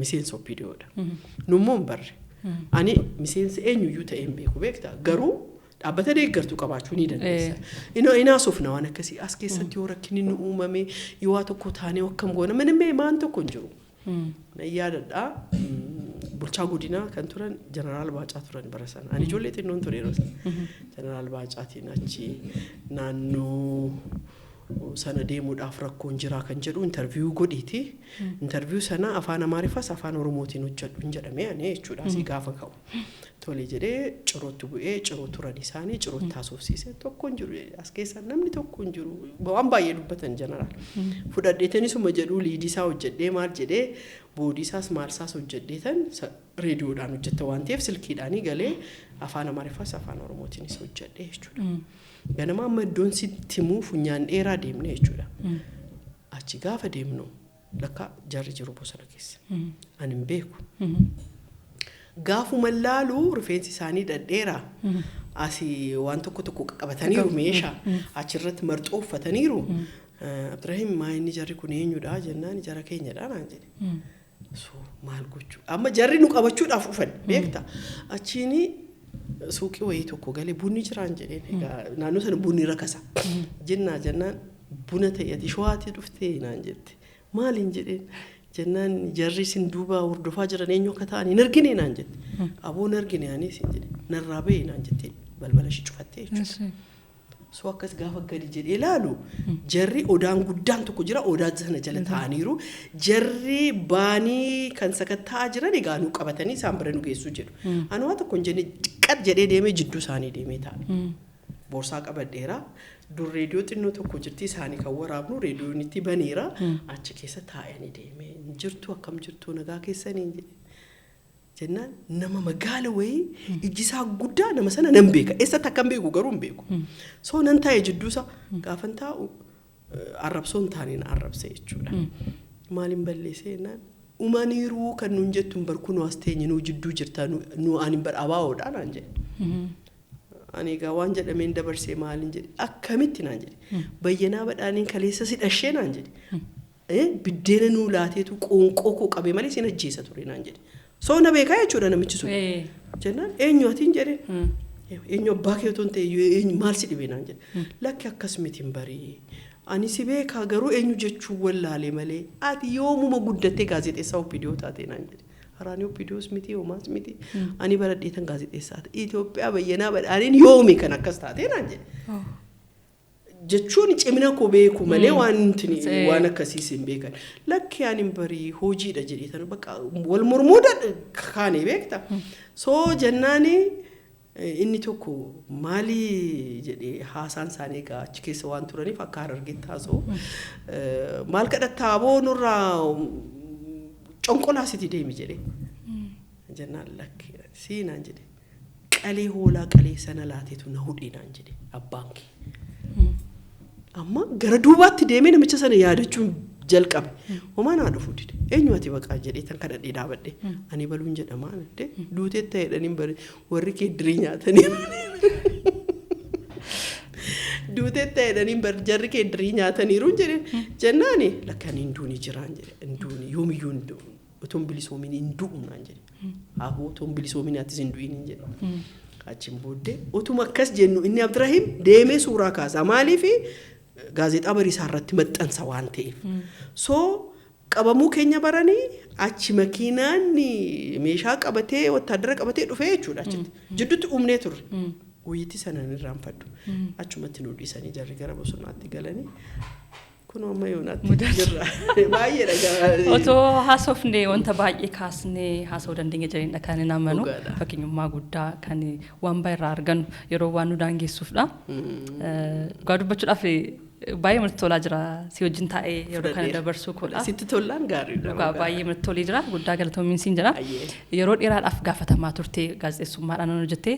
Speaker 1: Miseensa OPDOdha. Nummoo hin barre. Ani miseensa eenyuyyuu ta'ee hin beeku, beektaa, garuu dhaabbata deeggartuu qabaachuu ni dandeessa. Inaasofna waan akkasii as keessatti yoo rakkinni nu uumame, yoo waa tokko taanee akkam goona, manimee maan tokko hin jiru. Nan yaadadhaa, bulchaa godinaa kan turan Jeneraal Baacaa turan bara sana. Ani ijoollee xinnoon ture yeroo sana. Jeneraal Baacaatiin achi naannoo sana deemuudhaaf rakkoon jiraa kan jedhu interview godhiiti. Interview sana afaan Amaariffas afaan Oromootiin hojjedhu hin jedhamee ani jechuudha asii gaafa ka'u. Tole jedhee Cirootti bu'ee, Ciroo turan isaanii, Cirootti haasofsiise. Tokko hin jiru, as keessa namni tokko hin jiru, waan baay'ee dubbatan jeneraal. Fudhadheetanisuma jedhu lead isaa hojjedhee, maal jedhee, body isaas maal isaas hojjedheetan, reediyoodhaan hojjetta waan ta'eef silkiidhaanii galee afaan Amaariffaas afaan Oromootiinis hojjedhee jechuudha. Ganama amma iddoon sitti himuu funyaan dheeraa deemne jechuudha. Achi gaafa deemnu lakka jarri jiru bosona keessa. Ani hin beeku. Gaafuma laalu rifeensi isaanii dhadheeraa. Asii waan tokko tokko qabataniiru, meeshaa. Achirratti marxoo uffataniiru. "Abdurahim, maa inni jarri kun eenyudha?" jennaan, "Jara keenyadha" naan jedhe. So maal gochuu? Amma jarri nu qabachuudhaaf dhufan, beekta. Achiini suuqii wayii tokko galee, "Bunni jiraan?" jedheen. Egaa naannoo sana bunni rakasa. Jennaa jennaan, "Buna ta'e, ati Shawaatii dhuftee?" naan jette. "Maaliin?" jedheen. Jennaan, "Jarri isin duuba hordofaa jiran eenyu akka ta'an hin argine?" naan jette. "Aboo, hin argine anis" hin jedhe. "Narraa ba'e" naan jette, balbala ishee cufattee jechuudha. So akkas gaafa gadi jedhee ilaalu jarri odaan guddaan tokko jira, odaa sana jala taa'aniiru. Jarri baanii kan sakatta'aa jiran egaa nu qabatanii isaan bira nu geessuu jedhu. Ani waa tokko hin jenne, qad jedhee deemee jidduu isaanii deemee taa'e. Boorsaa qabadheera. Dur reediyoo xinnoo tokko jirti, isaanii kan waraabnu, reediyoon itti baneera. Achi keessa taa'anii deemee, "Jirtu, akkam jirtu, nagaa keessanii?" jedhe. Jennaan nama magaala wayii, ijji isaa guddaa, nama sana nan beeka. Eessatti akkam beeku garuu hin beeku. So nan taa'e jidduu isaa. Gaafan taa'u arrabsoo hin taane na arrabse jechuudha. "Maaliin balleessee?" jennaan, "Umaniiruu kan nuun jettu hin barku, nu as teenye nu jidduu jirta, nu ani bar abaawoodha" naan jedhe. Ani egaa waan jedhameen dabarsee, "Maaliin?" jedhe. "Akkamitti?" naan jedhe. "Bayyanaa Badhaaniin kaleessa si dhashee" naan jedhe. "Biddeena nuu laateetu qoonqoo koo qabee malee sin ajjeesa ture" naan jedhe. So na beekaa jechuudha namichi sun. Jennaan, "Eenyu atiin?" jedhe. "Eenyu abbaa kee otoo hin ta'e, eenyu, maal si dhibe?" naan jedhe. "Lakki, akkas miti, hin barii. Ani si beekaa, garuu eenyu jechuu wallaalee malee, ati yoomuma guddattee gaazexeessaa OPDO taate?" naan jedhe. "Haraanii OPDOs miti, homaas miti. Ani baradheetan gaazexeessaa ta'e. Itoophiyaa Bayyanaa Badhaaniin yoomi kan akkas taate?" naan jedhe. Jechuun cimina koo beeku malee waan waan akkasiis hin beekan. "Lakki, ani hin barii, hojiidha" jedhee bakka wal mormuu kaane, beekta. So jennaani inni tokko maali jedhee, haasaan isaanii egaa achi keessa waan turaniif akka Harargeetti haasa'u. "Maal kadhattaa aboo, nurraa conqolaa sitti deemi" jedhee. Jennaan, "Lakki, sii" naan jedhe. "Qalee hoolaa qalee sana laateetu na hudhee" naan jedhe abbaan kee. Amma gara duubaatti deemee namicha sana yaadachuun jalqabe. Homaa naa dhufuu dide. "Eenyu ati baqaa?" jedhee tan kadhadhee dhaabadhe. "Ani baluun jedhamaa" jedhee, "Duutee ta'edhaniin bari, warri kee dirii nyaatanii. Duutee ta'edhaniin bari, jarri kee dirii nyaataniiru" jedheen. Jennaani, "Lakki, ani hin duuni jiraan" jedhe. "Hin duuni, yoomiyyuu hin du'u. Otoo hin bilisoomin hin du'u" naan jedhe. "Aboo, otoo hin bilisoomin atis hin du'in" hin jedhe. Achiin booddee utuma akkas jennu inni Abdurahim deemee suuraa kaasa. Maaliifi gaazexaa Bariisaa irratti maxxansa waan ta'eef. So qabamuu keenya baranii achi makiinaan meeshaa qabatee, wattaadara qabatee dhufee jechuudha achitti. Jidduutti uumnee turre. Guyyitti sana hin irraanfadhu. Achumatti nu dhiisanii jarri gara bosonaatti galanii. Kun amma yoonaatti jirra. Baay'eedha.
Speaker 2: Otoo haasofne wanta baay'ee kaasnee haasa'uu dandeenya jedhanii kan hin amanu. Fakkeenyummaa guddaa kan waan baay'ee irraa argannu yeroo waan nu daangessuufdha. Dhugaa dubbachuudhaaf baay'ee namatti tolaa jira si wajjin taa'ee yeroo kana dabarsuu koodha.
Speaker 1: Sitti tollaan gaariidha.
Speaker 2: Dhugaa baay'ee namatti tolee jira. Guddaa galatoomiin siin jira. Yeroo dheeraadhaaf gaafatamaa turte, gaazexeessummaadhaan hojjettee,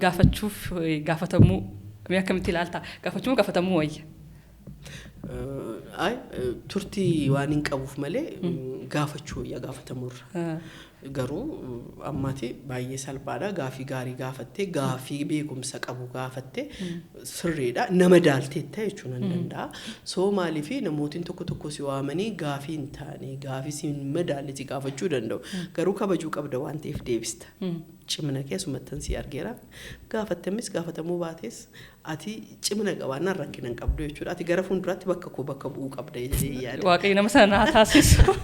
Speaker 2: gaafachuuf gaafatamuu mee akkamitti ilaalta? Gaafachuu gaafatamuu wayya?
Speaker 1: Ay, turtii waan hin qabuuf malee gaafachuu wayya gaafatamurra. Garuu ammaati baay'ee salphaadha. Gaafii gaarii gaafattee, gaafii beekumsa qabu gaafattee, sirriidha. Nama daalteetta jechuu nan danda'a. So maaliif namootiin tokko tokko si waamanii gaafii hin taane, gaafii si hin madaalle si gaafachuu danda'u. Garuu kabajuu qabda waan ta'eef deebista. Cimina keessumattan si argeera. Gaafattamis gaafatamuu baates ati cimina qabaannaan rakkina hin qabdu jechuudha. Ati gara fuulduraatti bakka koo bakka bu'uu qabda jedhee yaada.
Speaker 2: Waaqayyo nama sana haa taasisu.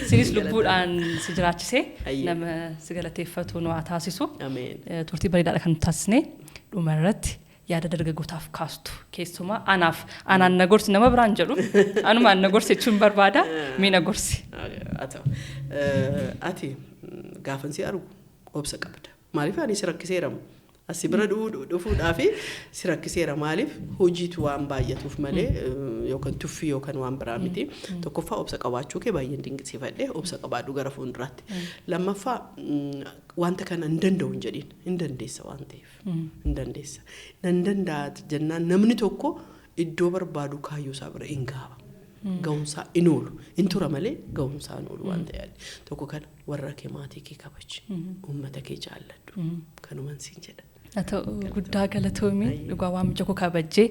Speaker 2: Sinis lubbuudhaan si jiraachisee nama si galateeffatu nu haa taasisu.
Speaker 1: Ameen.
Speaker 2: Turtii bareedaadha kan nu taasisne. Dhuma irratti yaada dargaggootaaf kaastu, keessumaa anaaf, anaan na gorsi, nama biraan jedhu, anumaan na gorsi jechuun barbaada, mee na gorsi.
Speaker 1: Haa ta'u. Ati gaafan si argu obsa qabda. Maaliif ani si rakkiseeramu? Asi bira dhufuudhaaf si rakkiseera. Maaliif hojiitu waan baay'atuuf malee yookaan tuffii yookaan waan biraa miti. Tokkoffaa, obsa qabaachuu kee baay'een dinqisiifadhe. Obsa qabaadhu gara fuulduraatti. Lammaffaa, wanta kana hin danda'u hin jedhiin, hin dandeessa waan ta'eef. Hin dandeessa. Nan danda'a jennaan namni tokko iddoo barbaadu kaayyoo isaa bira hin gaaba. Ga'umsaa hin oolu. Hin tura malee ga'umsaa hin oolu waan ta'eef. Tokko kana, warra kee, maatii kee kabaji. Uummata kee jaalladhu. Kanuman siin jedha.
Speaker 2: Haa ta'u, guddaa galatoomii. Dhugaa waamicha koo kabajjee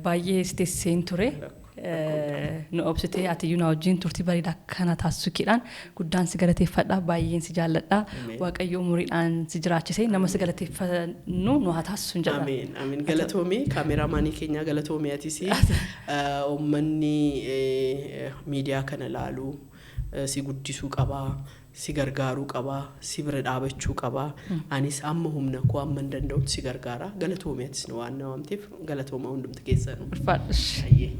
Speaker 2: baay'ee si teessiseen ture. Nu obsitee atiyyuu na wajjin turtii bareedaa kana taasisuu keedhaan guddaan si galateeffadha, baay'een si jaalladha. Waaqayyo umuriidhaan si jiraachisee nama si galateeffannu nu haa taasisu jedha.
Speaker 1: Ameen. Ameen. Galatoomii, kaameraamaanii keenyaa galatoomii atis. Uummanni miidiyaa kana laalu si guddisuu qabaa. Si gargaaruu qabaa, si bira dhaabachuu qabaa. Anis amma humna koo, amma hin danda'utti si gargaara. Galatoomii atis, nu waan na waamteef galatooma hundumti keessanuu.
Speaker 2: Ulfaadhu.
Speaker 1: Ayyee.